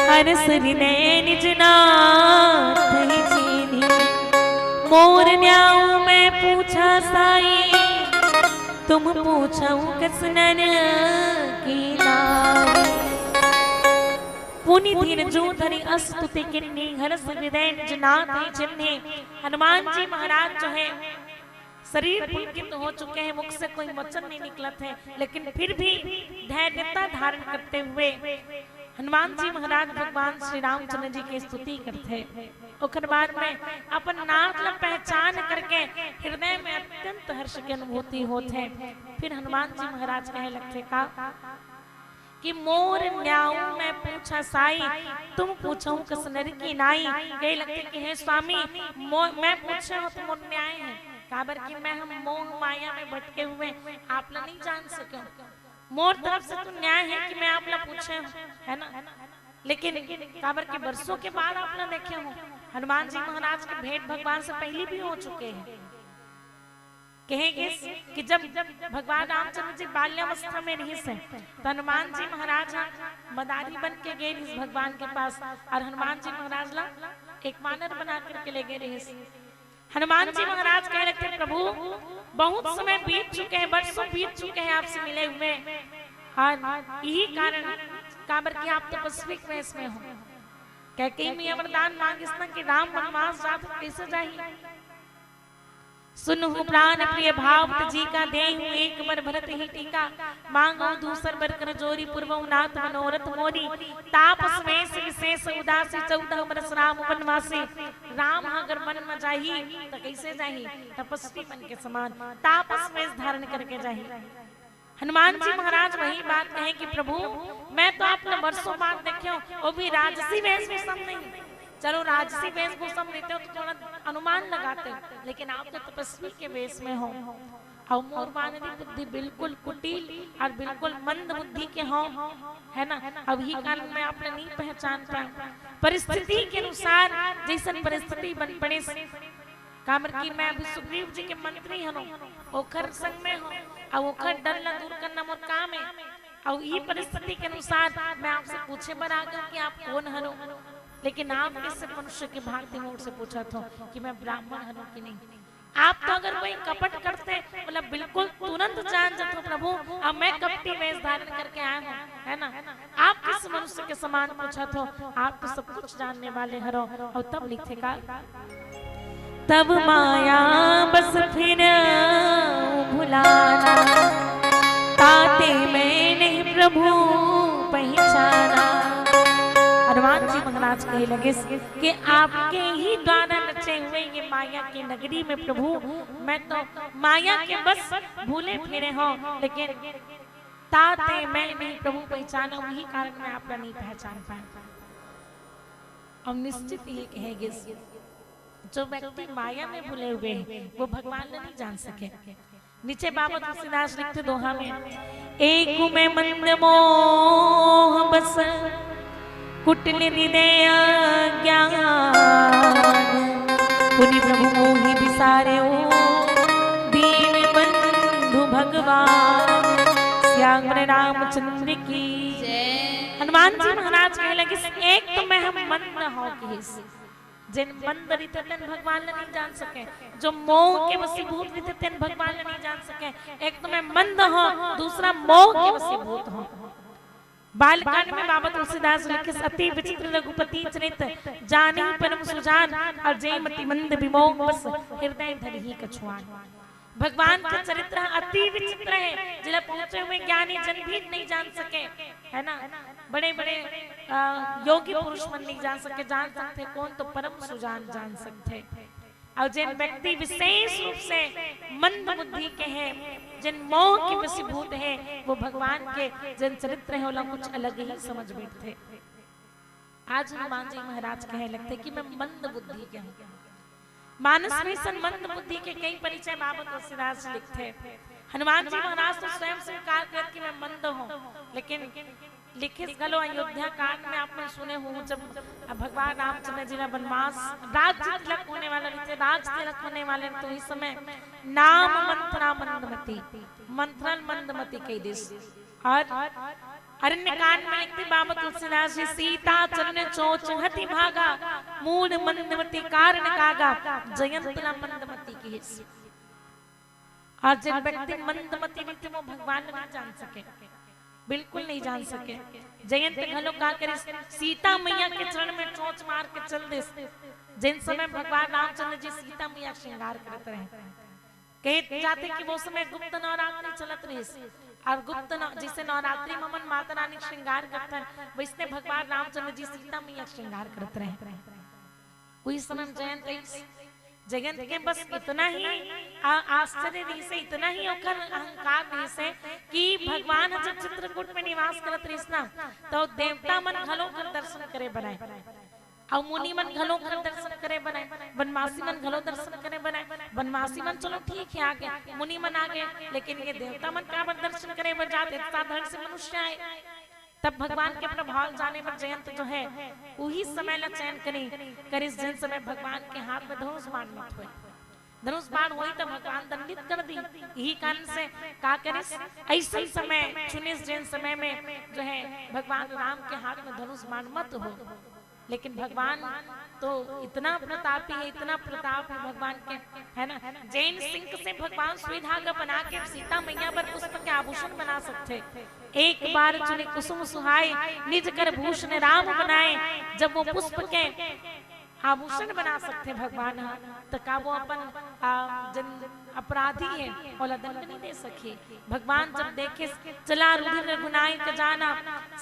हरष हृदय निज नाथ ही चीन्ही। मोर न्याऊ मैं पूछा साई, तुम पूछहु कस नर की नाई। पुनि धीरजु धरि अस स्तुति कीन्ही, हरष हृदय निज नाथ ही चीन्ही। हनुमान जी महाराज जो है, शरीर पुलकित हो चुके हैं, मुख से कोई वचन नहीं निकलत है, लेकिन फिर भी धैर्यता धारण करते हुए हनुमान जी महाराज भगवान श्री रामचंद्र जी की स्तुति करते हैं। ओकर बाद में अपन नाथ ला पहचान करके हृदय में अत्यंत हर्ष के अनुभूति होत है। फिर हनुमान जी महाराज कहे लगथे का कि मोर न्याऊ मैं पूछा साई, तुम पूछहु कस नर की नाई। कहे लगथे कि हे स्वामी, मो-, मैं पूछे हूँ तो मोर न्याय है, काबर कि मैं हम मोह माया में भटके हुए आप ला नहीं जान सके। मोर तरफ से तो न्याय है कि मैं आप ला पूछे हूँ, है ना? लेकिन काबर के बरसों के बाद आप ला देखे हूँ, हनुमान जी महाराज के भेंट भगवान से पहले भी हो चुके हैं। कहे गिस कि जब भगवान रामचंद्र जी बाल्यावस्था में रहिस हे, तो हनुमान जी महाराज ह मदारी बन के गे रहिस भगवान के पास, और हनुमान जी महाराज ला एक वानर बना करके ले गे रहिस। हनुमान जी महाराज कहे लगथे, प्रभु, बहुत समय बीत चुके हैं, बरसों बीत चुके हैं आपसे मिले हुए, और यही कारण, काबर कि आप तपस्वी के वेश में हो। कैकेयी मैया वरदान मांगिस ना कि राम वनवास जात कइसे जाही। सुनहु प्रान प्रिय भाव तजी का, देहु एक बर भरत ही टीका। मांगहु दूसर बर कर जोरी, पुरवहु नाथ मनोरथ मोरी। तापस वेश विशेष उदासी, चौदह बरस राम वनवासी। राम ह अगर वन म जाही, त कइसे जाही? तपस्वी मन के समान तापस वेश धारण करके जाही। हनुमान जी महाराज वही बात कहे कि प्रभु, मैं तो आप ला बरसों बाद देखे हूँ, वो भी राजसी वेशभूषा में नहीं। चलो, राजसी वेशभूषा में रहते हो तो थोड़ा अनुमान लगाते हो, लेकिन आप तो तपस्वी के वेश में हो। और मोर वानरी बुद्धि बिल्कुल कुटिल और बिल्कुल मंद बुद्धि के हो, है ना? अब ही कारण मैं आप ला नहीं पहचान पाए। परिस्थिति के अनुसार जैसन परिस्थिति बन पड़े, काबर कि मैं अभी सुग्रीव जी के मंत्री हनों, ओखर संग में हों, अउ ओखर डर ला दूर करना मोर काम हे। अउ ई परिस्थिति के अनुसार मैं आपसे पूछे बर आ गया कि आप कोन हरो, लेकिन आप किस मनुष्य के भांति मोर से पूछत हो कि मैं ब्राह्मण हनों कि नहीं। आप तो अगर कोई कपट करते, मतलब बिल्कुल तुरंत जान जाते हो प्रभु, अब मैं कपटी वेश धारण करके आया हूँ, है ना? आप किस मनुष्य के समान पूछत हो, आप तो सब कुछ जानने वाले हरो। और तब लिखे का, तब माया बस फिर भुलाना, ताते मैं नहीं प्रभु पहचाना। हनुमान जी महाराज कहे लगे कि आपके ही द्वारा रचे हुए ये माया के नगरी में प्रभु, मैं तो माया के बस भूले फिरे हो, लेकिन ताते मैं नहीं प्रभु पहचाना, वही कारण मैं आपका नहीं पहचान पाया। और निश्चित ये कहेगे, जो व्यक्ति माया में भूले हुए हैं, वो भगवान ने नहीं जान सके। नीचे बाबा तुलसीदास लिखते दोहा में, एक में मंद मोह बस, कुटिल हृदय ज्ञान, पुनि प्रभु मोहि बिसारे ओ, दीन बंधु भगवान। श्याम रामचंद्र की जय। हनुमान जी महाराज कहे लगे, एक तो मैं हम मंद हो किहिस, जेन मंद रहिथे तेन भगवान ला नहीं जान सके, जो मोह के वशीभूत रहिथे तेन भगवान ला नहीं जान सके। एक तो मैं मंद हूँ, दूसरा मोह के वशीभूत हूँ। बालकांड में बाबा तुलसीदास लिखे, अति विचित्र रघुपति चरित, जानी परम सुजान, और जे मति मंद विमोह बस, हृदय धरहि कछुआन। भगवान के चरित्र अति विचित्र है, जिला पहुंचे हुए ज्ञानी जन भी नहीं जान सके, है ना? बड़े बड़े योगी पुरुष मन नहीं जान सके। जान सकते कौन? तो परम सुजान जान सकते। और जिन व्यक्ति विशेष रूप से मंद बुद्धि के हैं, जिन मोह के वशीभूत हैं, वो भगवान के जिन चरित्र हैं, ओला कुछ अलग ही समझ बैठते। आज हनुमान जी महाराज कहे लगते कि मैं मंद बुद्धि के हूँ। मानस में सन मंद बुद्धि के कई परिचय बाबा तुलसीदास लिखते। हनुमान जी महाराज तो स्वयं स्वीकार करत कि मैं मंद हूँ, लेकिन लिखिस घलो अयोध्या कांड में आप मन सुने हो, जब भगवान रामचंद्र जी ला वनवास, राज्य तिलक होने वाला रहिथे, राज तिलक होने वाले, तो इस समय नाम मंथरा मंदमती, मंथरा मंदमती कहि दिस। और अरण्य कांड में लिखते बाबा तुलसीदास जी, सीता चरण चोच हति भागा, मूढ़ मंदमती कारण कागा, जयंत ला मंदमती कहिस। और जिन व्यक्ति मंदमती रहिथे, वो भगवान नहीं जान सके, बिल्कुल नहीं जान सके। जयंत घलो का करिस, सीता मैया के चरण में चोच मार के चल दिस। जिन समय भगवान रामचंद्र जी सीता मैया श्रृंगार करत रहे, कहे जाथे कि वो समय गुप्त नवरात्रि चलत रहिस, और गुप्त नव-, जिसे नवरात्रि में हमन माता रानी के श्रृंगार करथन, वैसने भगवान रामचंद्र जी सीता मैया के श्रृंगार करत रहे। उही समय जयंत आइस। जयंत के बस इतना ही आ-, आश्चर्य रहिसे, इतना ही ओकर अहंकार रहिसे कि भगवान ह जब चित्रकूट में निवास करत रहिस ना, तो देवता मन घलो ओकर दर्शन करे बर आए। अउ मुनि मन घलो ओकर दर्शन करे बर आए, वनवासी मन घलो दर्शन करे बर आए। वनवासी मन चलो ठीक है, आ गए, मुनि मन आ गए, लेकिन ये देवता मन काबर दर्शन करे बर जात? इतना साधारण से मनुष्य आए। तब भगवान के प्रभाव जाने बर जयंत जो है, उही समय ला चयन करी, करिस जिन समय भगवान के हाथ में धनुष बाण मत होए। धनुष बाण होई त भगवान दंडित कर दी। यही कारण से का करिस, ऐसन समय चुनिस जिन समय में जो है भगवान राम के हाथ में धनुष बाण मत हो। लेकिन भगवान तो इतना प्रतापी है, इतना प्रताप है भगवान के, है ना? जेन सिंक से भगवान सुई धागा बना के सीता मैया बर पुष्प के आभूषण बना सकथे। एक बार चुने कुसुम सुहाए, निज कर भूषण राम बनाए। जब वो पुष्प के आभूषण बना सकथे भगवान ह, त का वो अपन, आ, जन अपराधी है, ओला दंड नहीं दे सके? भगवान जब देखे, चला रुधिर रघुनायक जाना,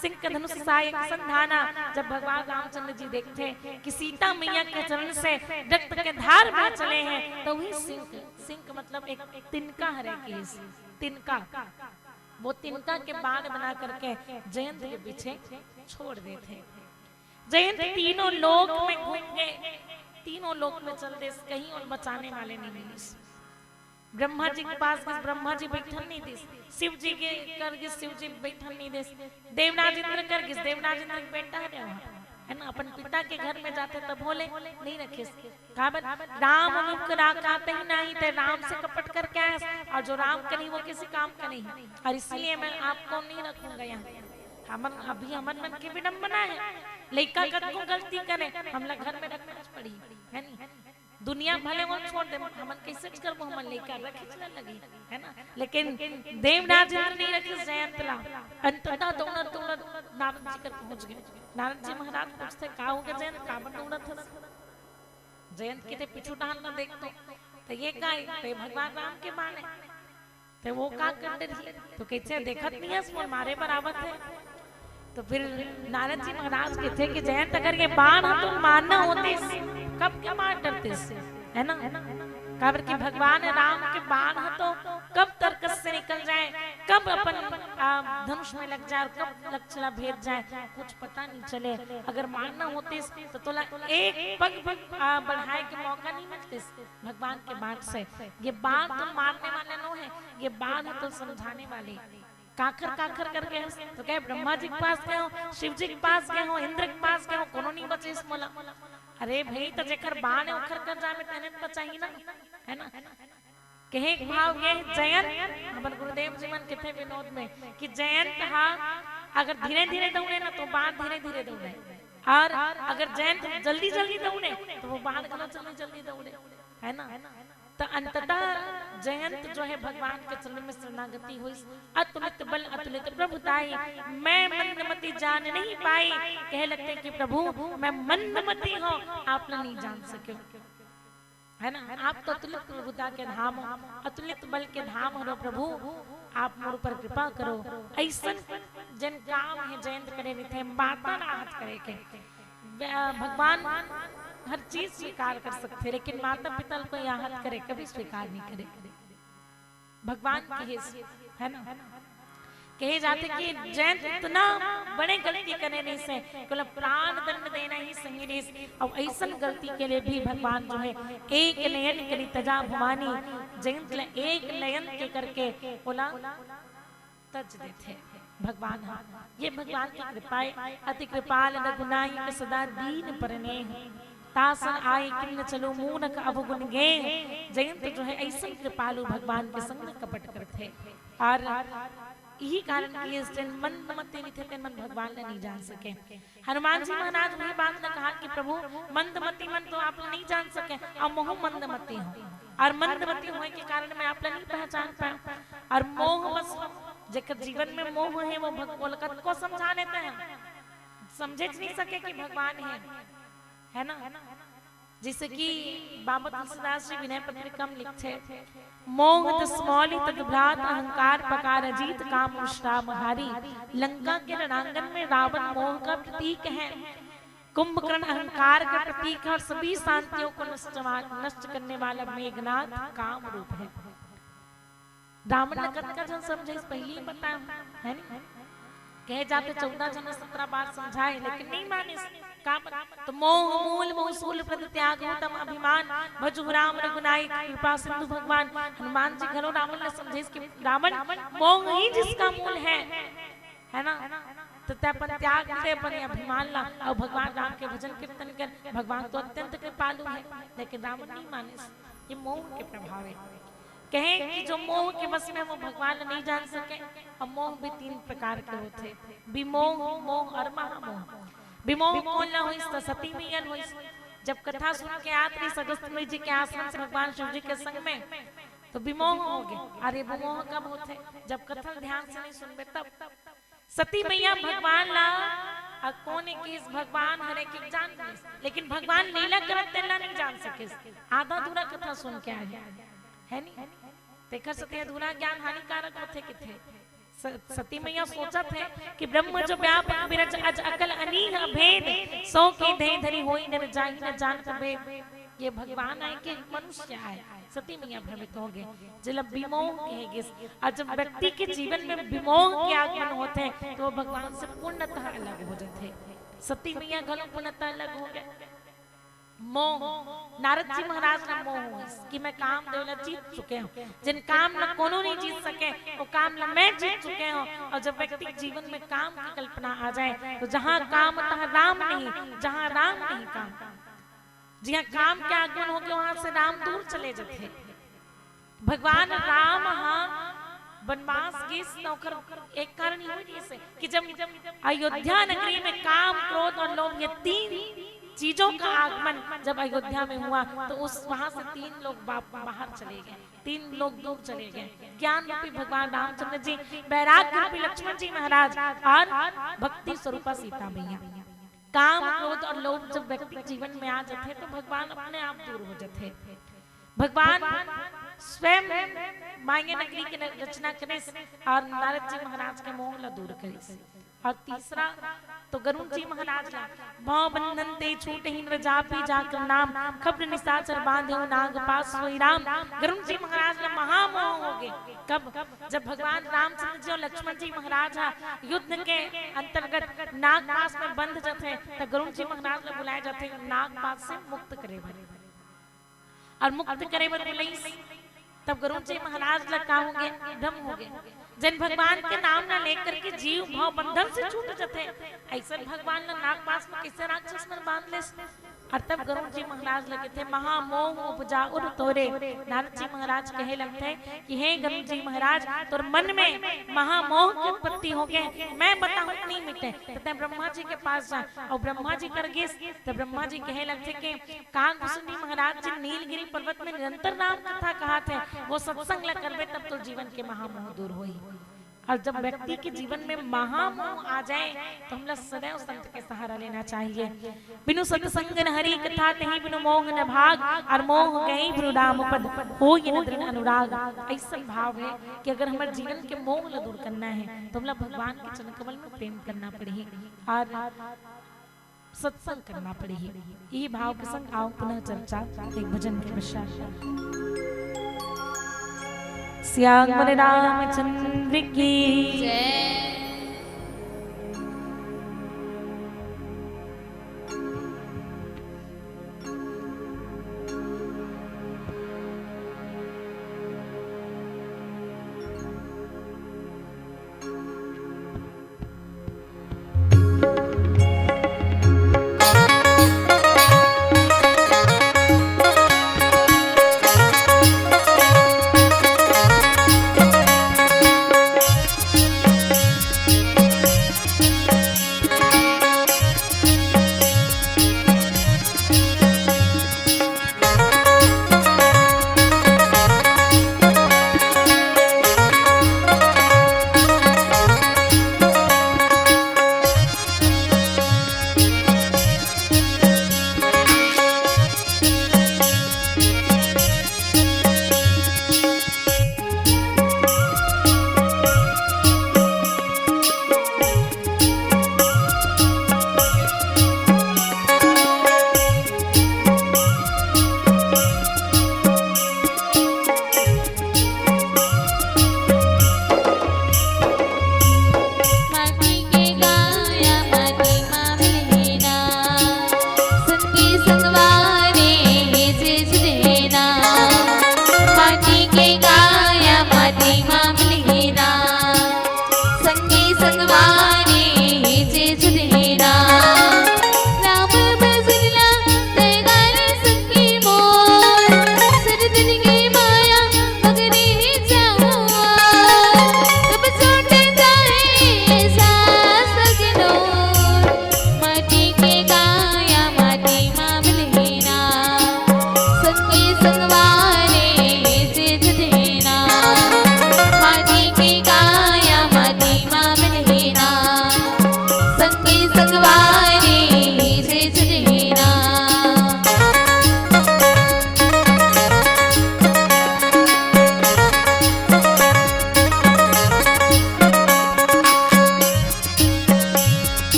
सिंक धनुष सहायक संधाना। जब भगवान रामचंद्र जी देखथे कि सीता मैया के चरण से रक्त के धार बह चले हैं, तो वही सिंक, सिंक मतलब एक तिनका हरे केस, तिनका, वो तिनका के बाण बना करके जयंत के पीछे छोड़ देथे। जयंत तीनों लोक में घूम गए, तीनों लोक में चल देस, कहीं ओला बचाने वाले नहीं मिलिस। ब्रह्मा जी के पास गिस, ब्रह्मा जी बैठन नहीं दिस। शिव जी के कर गिस, शिव जी बैठन नहीं दिस। देवराज इंद्र कर गिस, देवराज इंद्र के बेटा हरे वहाँ, है ना, अपन पिता के घर में जाथे तभो ले नहीं रखिस। काबर? राम मुख राखा तही नहीं, ते राम से कपट करके आयस, और जो राम के नहीं वो किसी काम का नहीं, और इसीलिए मैं आपको नहीं रखूंगा यहाँ। हमन, अभी हमन मन के विडम्बना है, लइका कतको गलती करे, हमला घर में रखना पड़ी, है नहीं? दुनिया भले वो छोड़ दे, हमन कैसे करबो, हमन लइका रखे चला लगी, है ना? लेकिन देवराज इंद्र नहीं रखे जयंत ला, अंततः दौड़त दौड़त नारद जी कर पहुंच गए। नारद जी महाराज पूछते, का हो गया जयंत, काबर दौड़त हस? जयंत के ते पीछू डाहन न देख तो, तो ये का है? तो ये भगवान राम के बाण है। ते वो का कर डरही? तो कहिथे, देखत नहीं हस, मोर मारे बर आवत हे। तो फिर नारद जी महाराज कहिथे कि जयंत, अगर ये बाण ह तो मारना होतिस, कब के मार डरतिस, है ना? काबर कि भगवान राम के बाण ह तो कब तरकस से निकल जाए, कब अपन, आ, धनुष में लग जाए और कब लक्ष्य ला भेद जाए, कुछ पता नहीं चले। अगर मारना होतिस तो तोला एक पग भी, आ, बढ़ाए के मौका नहीं मिलतिस। भगवान के बाण से, ये बाण तो मारने वाले नो है, ये बाण तो समझाने वाले। काखर काखर करके हंस, तो कहे ब्रह्मा जी के पास गए हो, शिव जी के पास गए हो, इंद्र के पास गए हो, कोनो नहीं बचिस मोला। अरे भाई, तो जेकर बाण है ओखर कर जामे तेने तो बचाही ना, है ना? कहे एक भाव ये है, जयंत, हमर गुरुदेव जी मन कथे विनोद में कि जयंत हा अगर धीरे धीरे दौड़े ना तो बाण धीरे धीरे दौड़े। और अगर जयंत जल्दी जल्दी दौड़े तो वो बाण घलो जल्दी जल्दी दौड़े, है ना? तो अंततः जयंत जो है भगवान के चरण में शरणागति होइस, अतुलित बल अतुलित प्रभुताई, मैं मंदमति जान नहीं पाई। कहे लगथे कि प्रभु, मैं मंदमति हौं, आप ला नहीं जान सकेंव, है ना? आप तो अतुलित प्रभुता के धाम हो, अतुलित बल के धाम हरो प्रभु, आप मोर ऊपर कृपा करो। अइसन जेन काम हे जयंत करे रहिथे, माता राहत करे के। ब-, भगवान हर चीज स्वीकार कर सकथे, लेकिन माता पिता ल कोई आहत करे, कभी स्वीकार नहीं करे। भगवान कहे, है ना? कहे जाथे कि जयंत इतना बड़े गलती करे रहिस हे, कि ओला प्राण दंड देना ही सही रहिस। अउ अइसन गलती के लिए भी भगवान जो है, एक नयन करि तजा भवानी, जयंत ला एक नयन के करके ओला तज देथे भगवान ह। ये भगवान के कृपा हे। अति कृपाल रघुनायक सदा दीन परनेह, तासन आए किन्न चलो मूनख अवगुण गेह। जयंत जो है अइसन कृपालु भगवान के संग कपट करथे। और यही कारण कि इस जन मंदमती मिथे तेन मन भगवान ला नहीं जान सके। हनुमान जी महाराज वही बात ला कहा कि प्रभु, मंदमती मन तो आप ला नहीं जान सके, अउ महूं मंदमती हौं, और मंदमती होए के कारण मैं आप ला नहीं पहचान पाएंव, और मोह बस जेकर जीवन में मोह हे वो भग-, ओला कतको समझा लेते हैं, समझेच नहीं सके कि भगवान हे, है ना? जैसे कि बाबा तुलसीदास जी विनय पत्रिका में लिखथे, मोह दस मौलि तद भ्रात अहंकार पकार अजीत काम विश्राम हारी। लंका के रणांगन में रावण मोह का प्रतीक है, कुंभकर्ण अहंकार का प्रतीक है और सभी शांतियों को नष्ट, नष्ट करने वाला मेघनाथ काम रूप है। रावण ला कतका झन समझाइस, पहिली ही बताए हन, है नी? कहे जाथे चौदह झन सत्रह बार समझाए, लेकिन नहीं मानिस। का बन-, तो मोह मूल मोह सूल प्रद त्याग हो तम अभिमान, भजहु राम रघुनायक कृपा सिंधु भगवान। हनुमान जी घलो रावण ला समझाइस कि रावण, मोह ही जिसका मूल है, है ना? तो तैं अपन त्याग दे, अपन ये अभिमान ला, अउ भगवान राम के भजन कीर्तन कर। भगवान तो अत्यंत कृपालु है, लेकिन रावण नहीं मानिस। ये मोह के प्रभाव है। कहे कि जो मोह के वश में वो भगवान नहीं जान सके। अब मोह भी तीन प्रकार के होथे, विमोह, मोह और महामोह। विमोह कोन ला होइस? त सती मैया ल होइस। जब कथा सुन के आत रहिस अगस्त्य मुनि जी के आश्रम से भगवान शिव जी के संग में, तो विमोह हो गए। अरे विमोह कब होथे? जब कथा ध्यान से नहीं सुनबे तब। सती मैया भगवान ला, अ, कोन एक किस भगवान हरे के जान लिस, लेकिन भगवान लीला करत तेला नहीं जान सकिस। आधा अधूरा कथा सुन के आए, है नी? तेखर सेती अधूरा ज्ञान हानिकारक होथे किथे। स-, सती मैया सोचत हे कि ब्रह्म जो व्यापक बिरज अज अकल अनीह अभेद, सो के देह धरि होई नर जाहि न जानत भेद। ये भगवान आए कि मनुष्य आए? सती मैया भ्रमित हो गए। जेला विमोह कहे गिस। और जब व्यक्ति के जीवन में विमोह के आगमन होथे, तो वो भगवान से पूर्णतः अलग हो जाथे। सती मैया घलो पूर्णतः अलग हो गए। मोह, नारद जी महाराज ला मोह होइस कि मैं कामदेव ला जीत चुके हौं। जेन काम ला कोनो नहीं जीत सके, वो काम ला मैं जीत चुके हौं। और जब व्यक्ति के जीवन में काम की कल्पना आ जाए, तो जहाँ काम तहाँ राम नहीं, जहाँ राम नहीं काम। जिहाँ काम के आगमन होगे, वहाँ से राम दूर चले जाथे। भगवान राम ह वनवास गिस, त ओकर एक कारण ये होइस कि जब अयोध्या नगरी में काम, क्रोध और लोभ, ये तीन चीजों का आगमन जब अयोध्या में हुआ, तो उस, वहां से तीन लोग बा-, बाहर चले गए, तीन लोग दूर चले गए। ज्ञान रूपी भगवान रामचंद्र जी, वैराग्य रूपी लक्ष्मण जी महाराज और भक्ति स्वरूपा सीता मैया। काम, क्रोध और लोभ जब व्यक्ति के जीवन में आ जाथे, तो भगवान अपने आप दूर हो जाथे। भगवान स्वयं मांगे नगरी के न-, रचना करिस और नारद जी महाराज के मोह ला दूर करिस। और तीसरा तो गरुण जी महाराज ला, "भव बंधन ते छूटहि नर जापि जाकर नाम, खप्र निशाचर बांधेउ नाग पास सोई राम।" गरुण जी महाराज ला महामोह हो गए। कब? जब भगवान रामचंद्र जी और लक्ष्मण जी महाराज हा युद्ध के अंतर्गत नागपास में बंध जथे, त गरुण जी महाराज ला बुलाए जाथे नागपास से मुक्त करे बर। और मुक्त करे बर बुलाइस, तब गरुण जी महाराज ला का हो गए? भ्रम हो गए। जेन भगवान के नाम ला लेकर के जीव भव बंधन से छूट जथे, ऐसन भगवान ला नागपास में कैसे राक्षस मन बांध लेस? अउ तब गरुड़ जी महाराज ल कथे, "महामोह उपजा उर तोरे।" नारद जी महाराज कहे लगथे कि हे गरुड़ जी महाराज, तोर मन में महामोह के उत्पत्ति हो गे, मैं बताहूं नहीं मिटे, त तैं ब्रह्मा जी के पास जा। अउ ब्रह्मा जी कर गिस, त ब्रह्मा जी कहे लगथे कि काकभुसुंडी महाराज जी नीलगिरी पर्वत में निरंतर राम कथा कहत हे, वो सत्संग ला करबे तब तोर जीवन के महामोह दूर होही। अउ जब व्यक्ति के जीवन में महामोह आ जाए, त हमला सदैव संत के सहारा लेना चाहिए। "बिनु सत्संग न हरि कथा, तहि बिनु मोह न भाग, अउ मोह गए बिनु राम पद, होई न दृढ़ अनुराग।" अइसन भाव हे कि अगर हमर जीवन के मोह ला दूर करना हे, त हमला भगवान के चरण कमल में प्रेम करना पड़ही। अउ सत्संग करना पड़ही। इही भाव के संग आव पुनः चर्चा एक भजन के पश्चात। सियावर रामचंद्र की जय।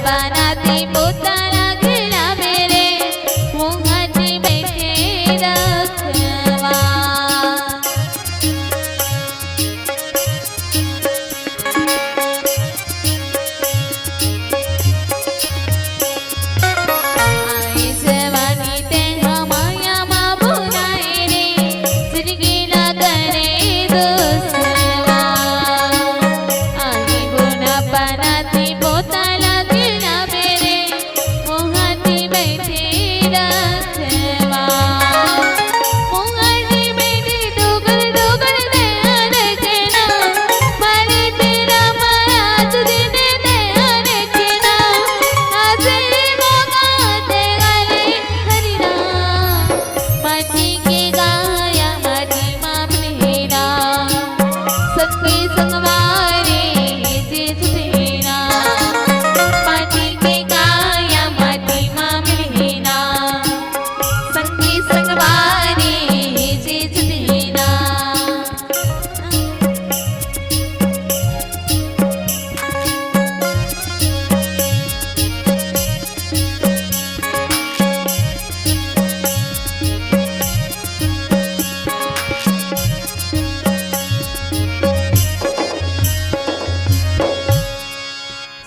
बनाती पोता लागना मेरे, मुहाती बैठे रखवा। आई जवानी ते हमाया मा बुलाए रे, जिंदगी ना करे दोस्तवा। आई बुना बनाती पोता लागना मेरे, मुहाती बैठे रखवा। मुहाती बैठे डोगर डोगर दया रखना, मारे तेरा महाराज दिन दया रखना। आजे मोगा ते गाले हरिना, माटी के गाया माटी मा मिलेना। संगी संगवारी हे जे जुटेना, माटी के गाया माटी मा मिलेना। संगी संगवारी हे जे जुटेना।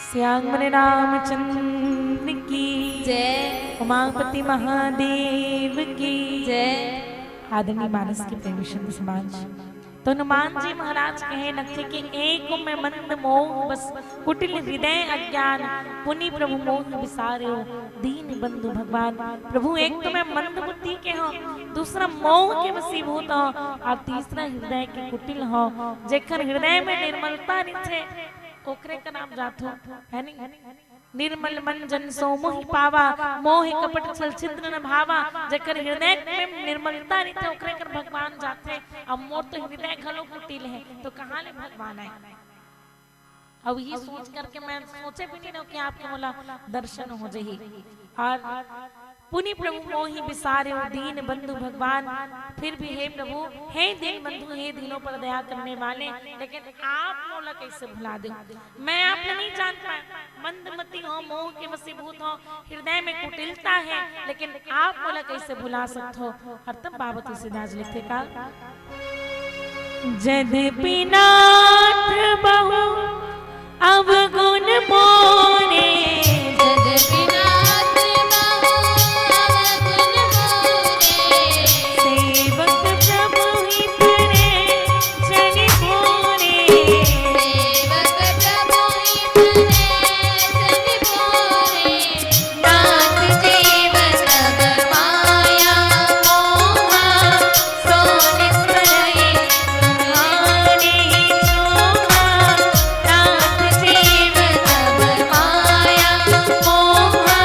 श्याम मन रामचंद्र की जय। उमापति महादेव की जय। आदरणीय मानस के प्रेमी संत समाज, तो हनुमान जी महाराज कहे नखे कि एक मैं मंद मोह बस, कुटिल हृदय अज्ञान, पुनि प्रभु मोहि बिसार्यो दीन बंधु भगवान। प्रभु, एक तो मैं मंद बुद्धि के हूँ, दूसरा मोह के वशीभूत हूँ, और तीसरा हृदय के कुटिल हूँ। जेकर हृदय में निर्मलता नहीं थे, ओकरे का नाम जाथो, है नहीं? निर्मल मन जन सो मोहि पावा, मोह कपट छल छिद्र न भावा। जेकर हृदय में निर्मलता रहिथे, ओकरे कर भगवान जाथे। अब मोर तो हृदय घलो कुटिल हे, तो कहाँ ले भगवान आए? अब ये सोच करके मैं सोचे भी नहीं रहूं कि आपके मोला दर्शन हो जाही। और पुनि प्रभु मोहि बिसार्यो दीन बंधु भगवान। फिर भी हे प्रभु, हे दीन बंधु, हे दीनों पर दया करने वाले, लेकिन आप मोला कैसे भुला दे? मैं आप नहीं जान पाए, मंदमती हो, मोह के वशीभूत हो, हृदय में कुटिलता है, लेकिन आप मोला कैसे भुला सकत हो? और तब बाबा तुलसीदास लिखते का, जद्यपि नाथ बहु अवगुण मोरे। जद्यपि नाथ बहु अवगुण मोरे। सेवक प्रभु ही परे जनि भोरे। सेवक प्रभु ही परे जनि भोरे। नाथ जीव तब माया मोहा, सो निस्तर तुम्हारे छोहा। नाथ जीव तब माया मोहा,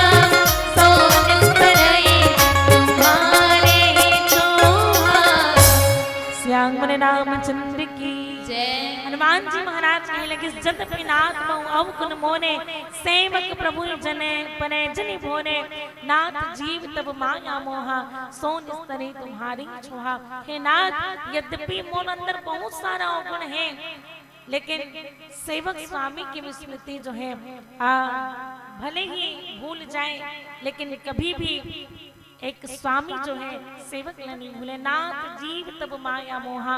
सो निस्तर तुम्हारे छोहा। श्याम मन रामचंद्र की जय। हनुमान जी महाराज कहे लगे, जद्यपि नाथ बहु अवगुण मोरे, सेवक प्रभु जन परे जनि भोरे। नाथ जीव तब माया मोहा, सो निस्तरे तुम्हारे छोहा। हे नाथ, यद्यपि मोर अंदर बहुत सारा अवगुण है, लेकिन सेवक स्वामी की विस्मृति जो है, आ, भले ही भूल जाए, लेकिन कभी भी एक स्वामी जो है, सेवक ला नहीं भूले। नाथ जीव तब माया मोहा,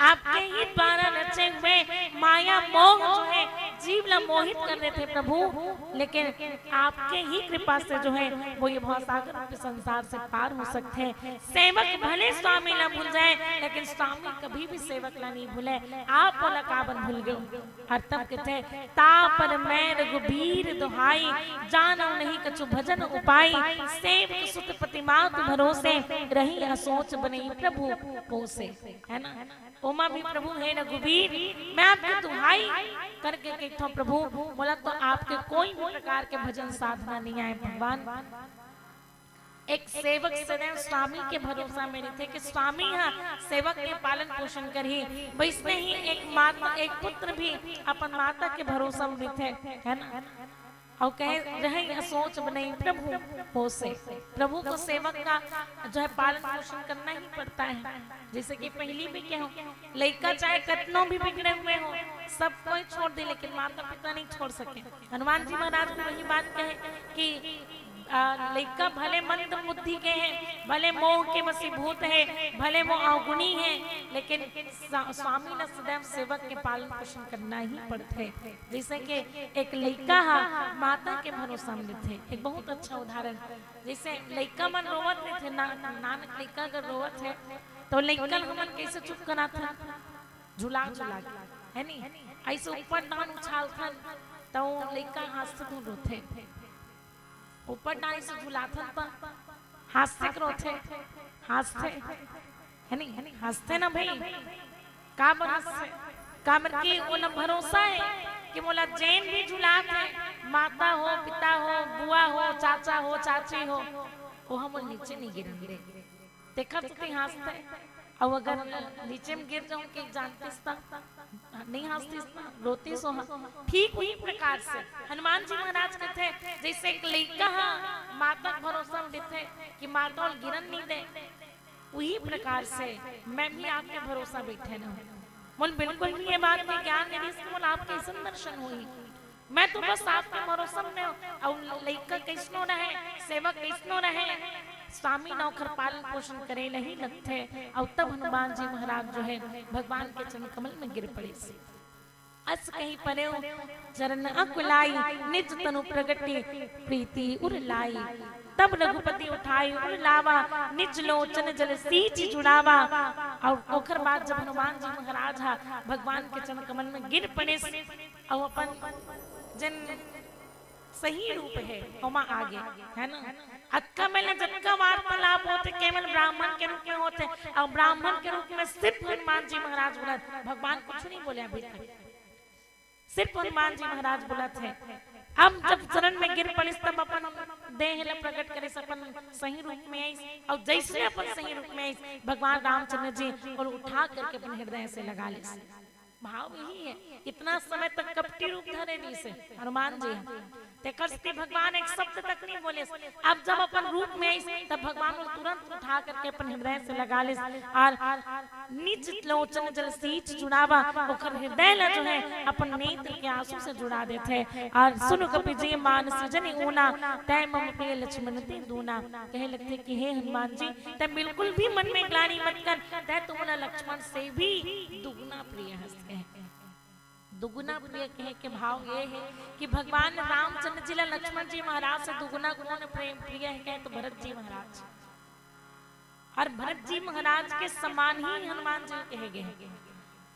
आपके ही द्वारा रचे हुए माया मोह जो है, जीव ला मोहित कर देथे प्रभु, लेकिन आपके ही कृपा से जो है, वो ये भवसागर रूपी संसार से पार हो सकथे। सेवक भले स्वामी ला भूल जाए, लेकिन स्वामी कभी भी सेवक ला नहीं भूले। आप मोला काबर भूल गए? और तब कहते, तापर मैं रघुबीर दुहाई, जानव नहीं कछु भजन उपाई। सेवक सुत पति मातु भरोसे, रही असोच बनई प्रभु पोसे। है ना? ओमा भी प्रभु हे रघुबीर, मैं आपके दुहाई करके कहता हूँ प्रभु, मोला तो आपके कोई भी प्रकार के भजन साधना नहीं आए भगवान। एक सेवक सदैव स्वामी के भरोसा में रहिथे कि स्वामी ह सेवक के पालन पोषण करही। वैसने ही एक माता, एक पुत्र भी अपन माता के भरोसा में रहिथे, है ना? अउ कहे रहे, "सोच बनई प्रभु होसे।" प्रभु को सेवक का जो है पालन पोषण करना ही पड़ता है। जैसे कि पहली भी कहे, लइका चाहे कतनो भी बिगड़े हुए हो, सब कोई छोड़ दे, लेकिन माता पिता नहीं छोड़ सके। हनुमान जी महाराज भी वही बात कहे कि आ, लइका भले मंद बुद्धि के हे, भले मोह के वशीभूत हे, भले वो अवगुणी हे, लेकिन सा-, स्वामी ला सदैव सेवक के पालन पोषण करना ही पड़थे। जैसे कि एक लइका हा माता के भरोसा में रहिथे, एक बहुत अच्छा उदाहरण। जैसे लइका मन रोवत रहिथे, ना-, नानक लइका अगर रोवत हे, तो लइका ल हमन कैसे चुप कराथन? झुला झुला के, है नी? ऐसे ऊपर डान उछालथन, तो लइका हाँसथे धुन रोथे। ऊपर डान से झुलाथन, तो हाँसथे के रोथे, हाँसथे, है नी? हाँसथे ना भाई, काबर हाँसथे? काबर कि ओला भरोसा है कि मोला जेन भी झुलात है, माता हो, पिता हो, बुआ हो, चाचा हो, चाची हो, वो हमन नीचे नहीं गिरन दे। तेखर सेती हाँसथे। अउ अगर नीचे में गिर जाऊं कि जानतीस त, नहीं हाँसतीस त, रोतीस हो। ठीक उही प्रकार से हनुमान जी महाराज कथे, जैसे एक लइका हा माता के भरोसा में देथे कि माता ओला गिरन नहीं दे, उही प्रकार से मैं भी आपके भरोसा बैठे न हूँ। मोला बिल्कुल भी ये बात के ज्ञान नहीं रहिस कि मोला आपके अइसन दर्शन होही। मैं तो बस आपके भरोसा में हूँ। अउ लइका कइसनो रहे, सेवक कइसनो रहे, स्वामी न ओखर पालन पोषण करे ल ही लगथे। अउ तब हनुमान जी महाराज जो है भगवान के चरण कमल में गिर पड़े से। अस कही परेउ चरण अकुलाई, निज तनु प्रगटि प्रीति उर लाई। तब रघुपति उठाई उर लावा, निज लोचन जल सींचि जुड़ावा। अउ ओखर बाद जब हनुमान जी महाराज हा भगवान के चरण कमल में गिर पड़े से, अउ अपन जेन सही रूप है, ओमा आगे, है ना? अतका में ले जतका वार्तालाप होथे, केवल ब्राह्मण के रूप में होथे, अउ ब्राह्मण के रूप में सिर्फ हनुमान जी महाराज बोलत, भगवान कुछ नहीं बोले अभी तक, सिर्फ हनुमान जी महाराज बोलत है। अब जब चरण में गिर पड़िस, तब अपन देह ला प्रकट करिस, अपन सही रूप में आइस, अउ जैसे अपन सही रूप में आइस, भगवान रामचंद्र जी ओला उठा करके अपन हृदय से लगा लिस। भाव यही है, इतना समय तक कपटी रूप धरे रहिस हे हनुमान जी। तेकर सेती भगवान एक शब्द तक नहीं बोले। अब जब अपन रूप में आइस, तब भगवान ओला तुरंत उठा करके अपन हृदय से लगा लिस। अउ निज लोचन जल सींचि जुड़ावा, ओकर हृदय ला जो है अपन नेत्र के आंसू से जुड़ा देथे। अउ सुनु कपि जी मानसि जनि ऊना, तैं मम प्रिय लक्ष्मण ते दूना। कहे लगथे कि हे हनुमान जी, तैं बिल्कुल भी मन में ग्लानि मत कर, तैं तो मोला लक्ष्मण से भी दुगुना प्रिय हस। दुगुना प्रिय कहे के भाव ये है कि भगवान रामचंद्र जी ला लक्ष्मण जी महाराज से दुगुना कौन प्रेम प्रिय है, कहे तो भरत जी महाराज। अउ भरत जी महाराज के समान ही हनुमान जी कहे गए हैं।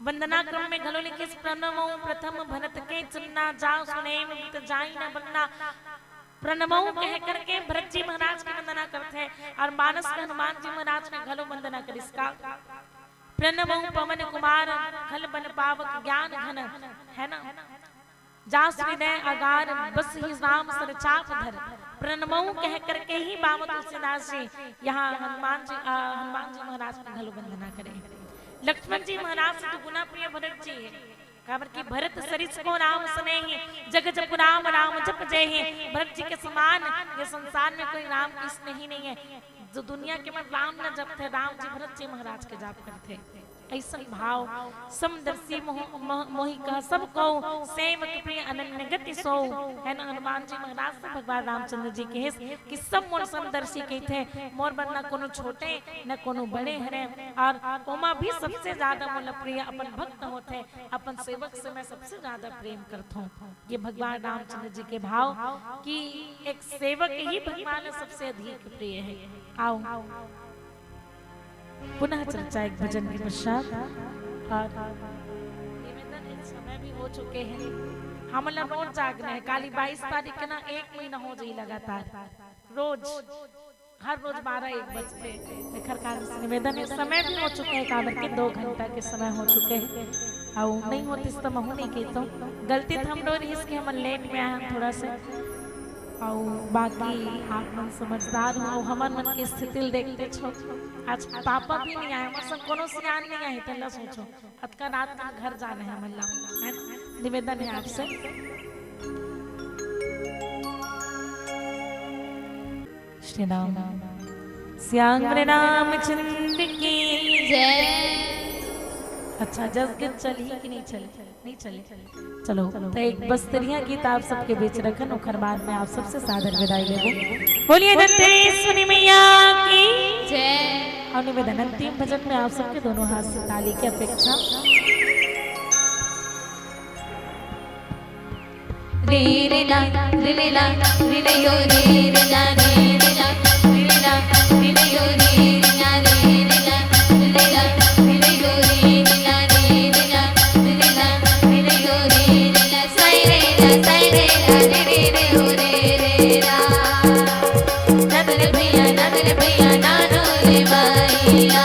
वंदना क्रम में घलो लिखिस, "प्रणमउ प्रथम भरत के चरना, जा सुनेम विदित जाहि न बरना।" प्रणमउ कह करके भरत जी महाराज की वंदना करथे। अउ मानस में हनुमान जी महाराज के घलो वंदना करिस का, "प्रणमउ पवन कुमार, खल बल पावक ज्ञान घन", है ना? "जासु हृदय अगार, बसहि राम सर चाप धर।" प्रणमउ कह करके ही बाबा तुलसीदास जी यहाँ हनुमान जी, अ, हनुमान जी महाराज की घलो वंदना करे। लक्ष्मण जी महाराज से दुगुना प्रिय भरत जी है। काबर कि भरत सरिस को राम सनेही, जग जप राम राम जप जेही। भरत जी के समान ये संसार में कोई राम की स्नेही नहीं है। जो दुनिया के मन राम न जपथे, राम जी भरत जी महाराज के जाप करथे। अइसन भाव समदर्शी मोह-, मोह-, मोहि कह सब कहु, सेवक प्रिय अनन्य गति सोउ। है ना, हनुमान जी महाराज से भगवान रामचंद्र जी कहिस कि सब मोर समदर्शी कहिथे, मोर बर न कोनो छोटे न कोनो बड़े हरे, अउ ओमा भी सबसे ज्यादा मोला प्रिय अपन भक्त होथे, अपन सेवक से मैं सबसे ज्यादा प्रेम करथों। ये भगवान रामचंद्र जी के भाव कि एक सेवक ही भगवान सबसे अधिक प्रिय है। आओ, पुनः चर्चा एक भजन के पश्चात। अउ निवेदन है, समय भी हो चुके हैं, हमला रोज जागना है। काली बाईस तारीख के ना, एक महीना हो जाई लगातार, रोज, हर रोज बारह एक बजथे। एखर कारण से निवेदन है, समय भी हो चुके हैं, काबर के दो घंटा के समय हो चुके हैं, अउ नहीं होतिस त महू नहीं कहतों। गलती त हमरो रहिस कि हमन लेट में आए हन थोड़ा से, अउ बाकी आप मन समझदार हो, अउ हमर मन के स्थिति ल देखते छो। आज पापा भी नहीं आए, हमर संग कोनो सियान नहीं आए, तेला सोचो, अतका रात का घर जाना है हमन ला, है ना? निवेदन है आपसे। श्री राम। श्याम रामचंद्र की जय। अच्छा, जस गीत चलही कि नहीं चलही? नहीं चलही। चलो, तो एक बस्तरिया गीत आप सबके बीच रखन, ओकर बाद में आप सबसे सादर विदाई लेबो। बोलिए दंतेश्वरी मैया की जय। और निवेदन, अंतिम भजन में आप सबके दोनों हाथ से ताली की अपेक्षा। रे रे ला, रे रे ला, रे रे यो, रे रे ला, रे रे ला, रे रे ला, रे रे यो, रे रे ला, रे रे ला, रे रे ला, रे रे यो, रे रे ला, रे रे ला, रे रे ला, रे रे यो, रे रे ला, साई रे ला, साई रे ला, रे रे रे हो, रे रे ला। ना रे भैया, ना रे भैया, ना नो रे भैया।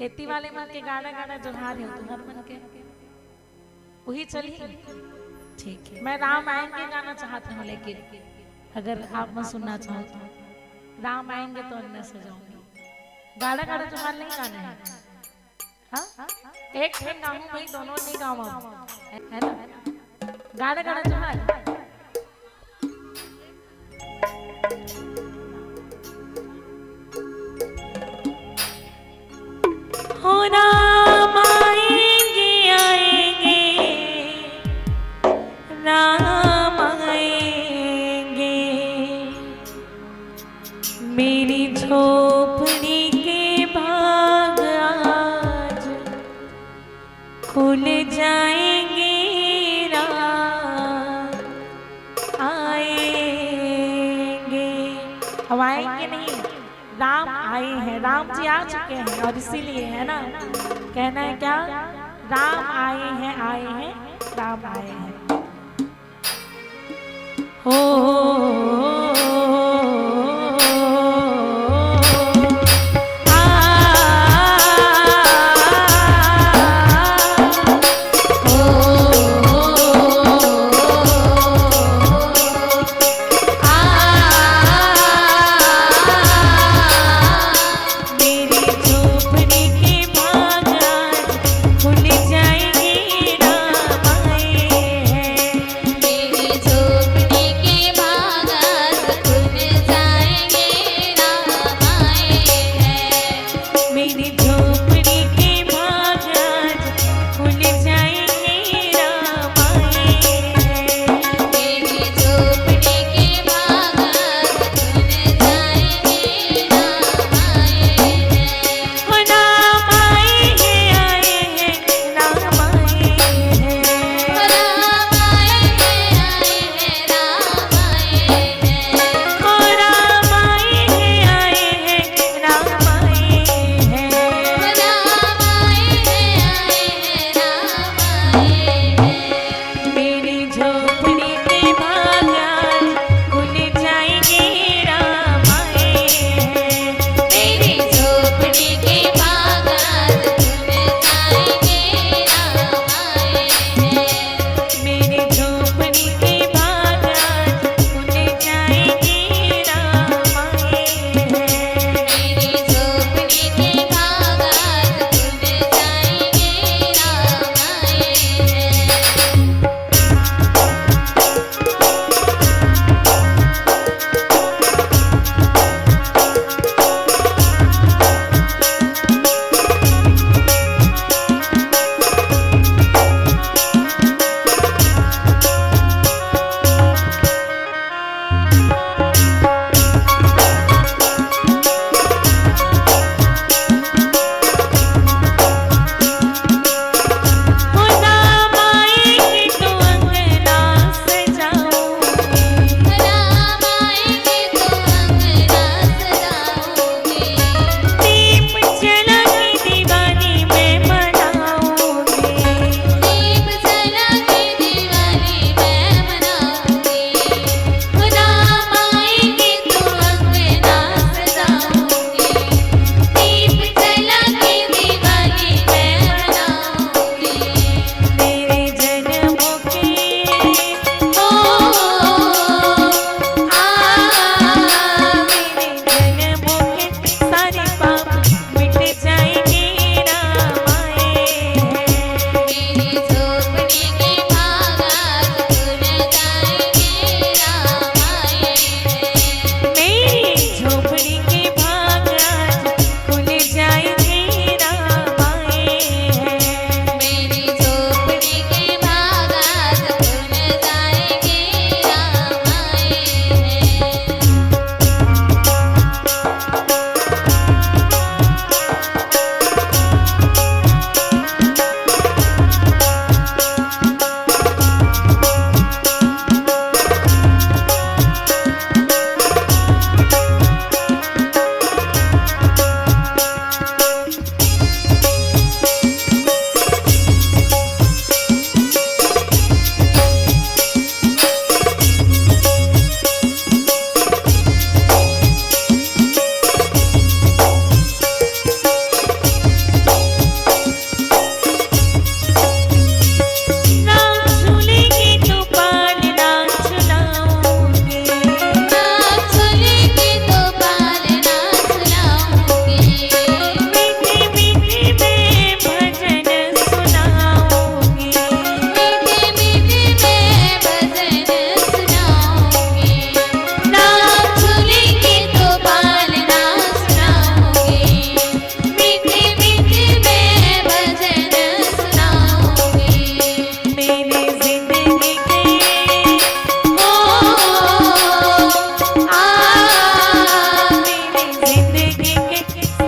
एती वाले मन के गाना गाना जोहार हे, तुंहर मन के उही चलही। ठीक है, मैं राम आएंगे गाना चाहत हूँ, लेकिन अगर आप मन सुनना चाहो तो राम आएंगे तो अन्य सजाऊंगी। गाना गाना जोहार नहीं गाना है। हाँ, एक ठन गाऊं भाई, दोनों नहीं गाऊं, है ना? गाना गाना जोहार। हो राम आएंगे, आएंगे, राम आएंगे, मेरी झोपड़ी के भाग आज खुल जाएंगे, राम आएंगे। अब आएंगे नहीं, राम आए हैं, राम जी आ चुके हैं, और इसीलिए, है ना, कहना है क्या? राम आए हैं, आए हैं, राम आए हैं। हो।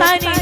पता नहीं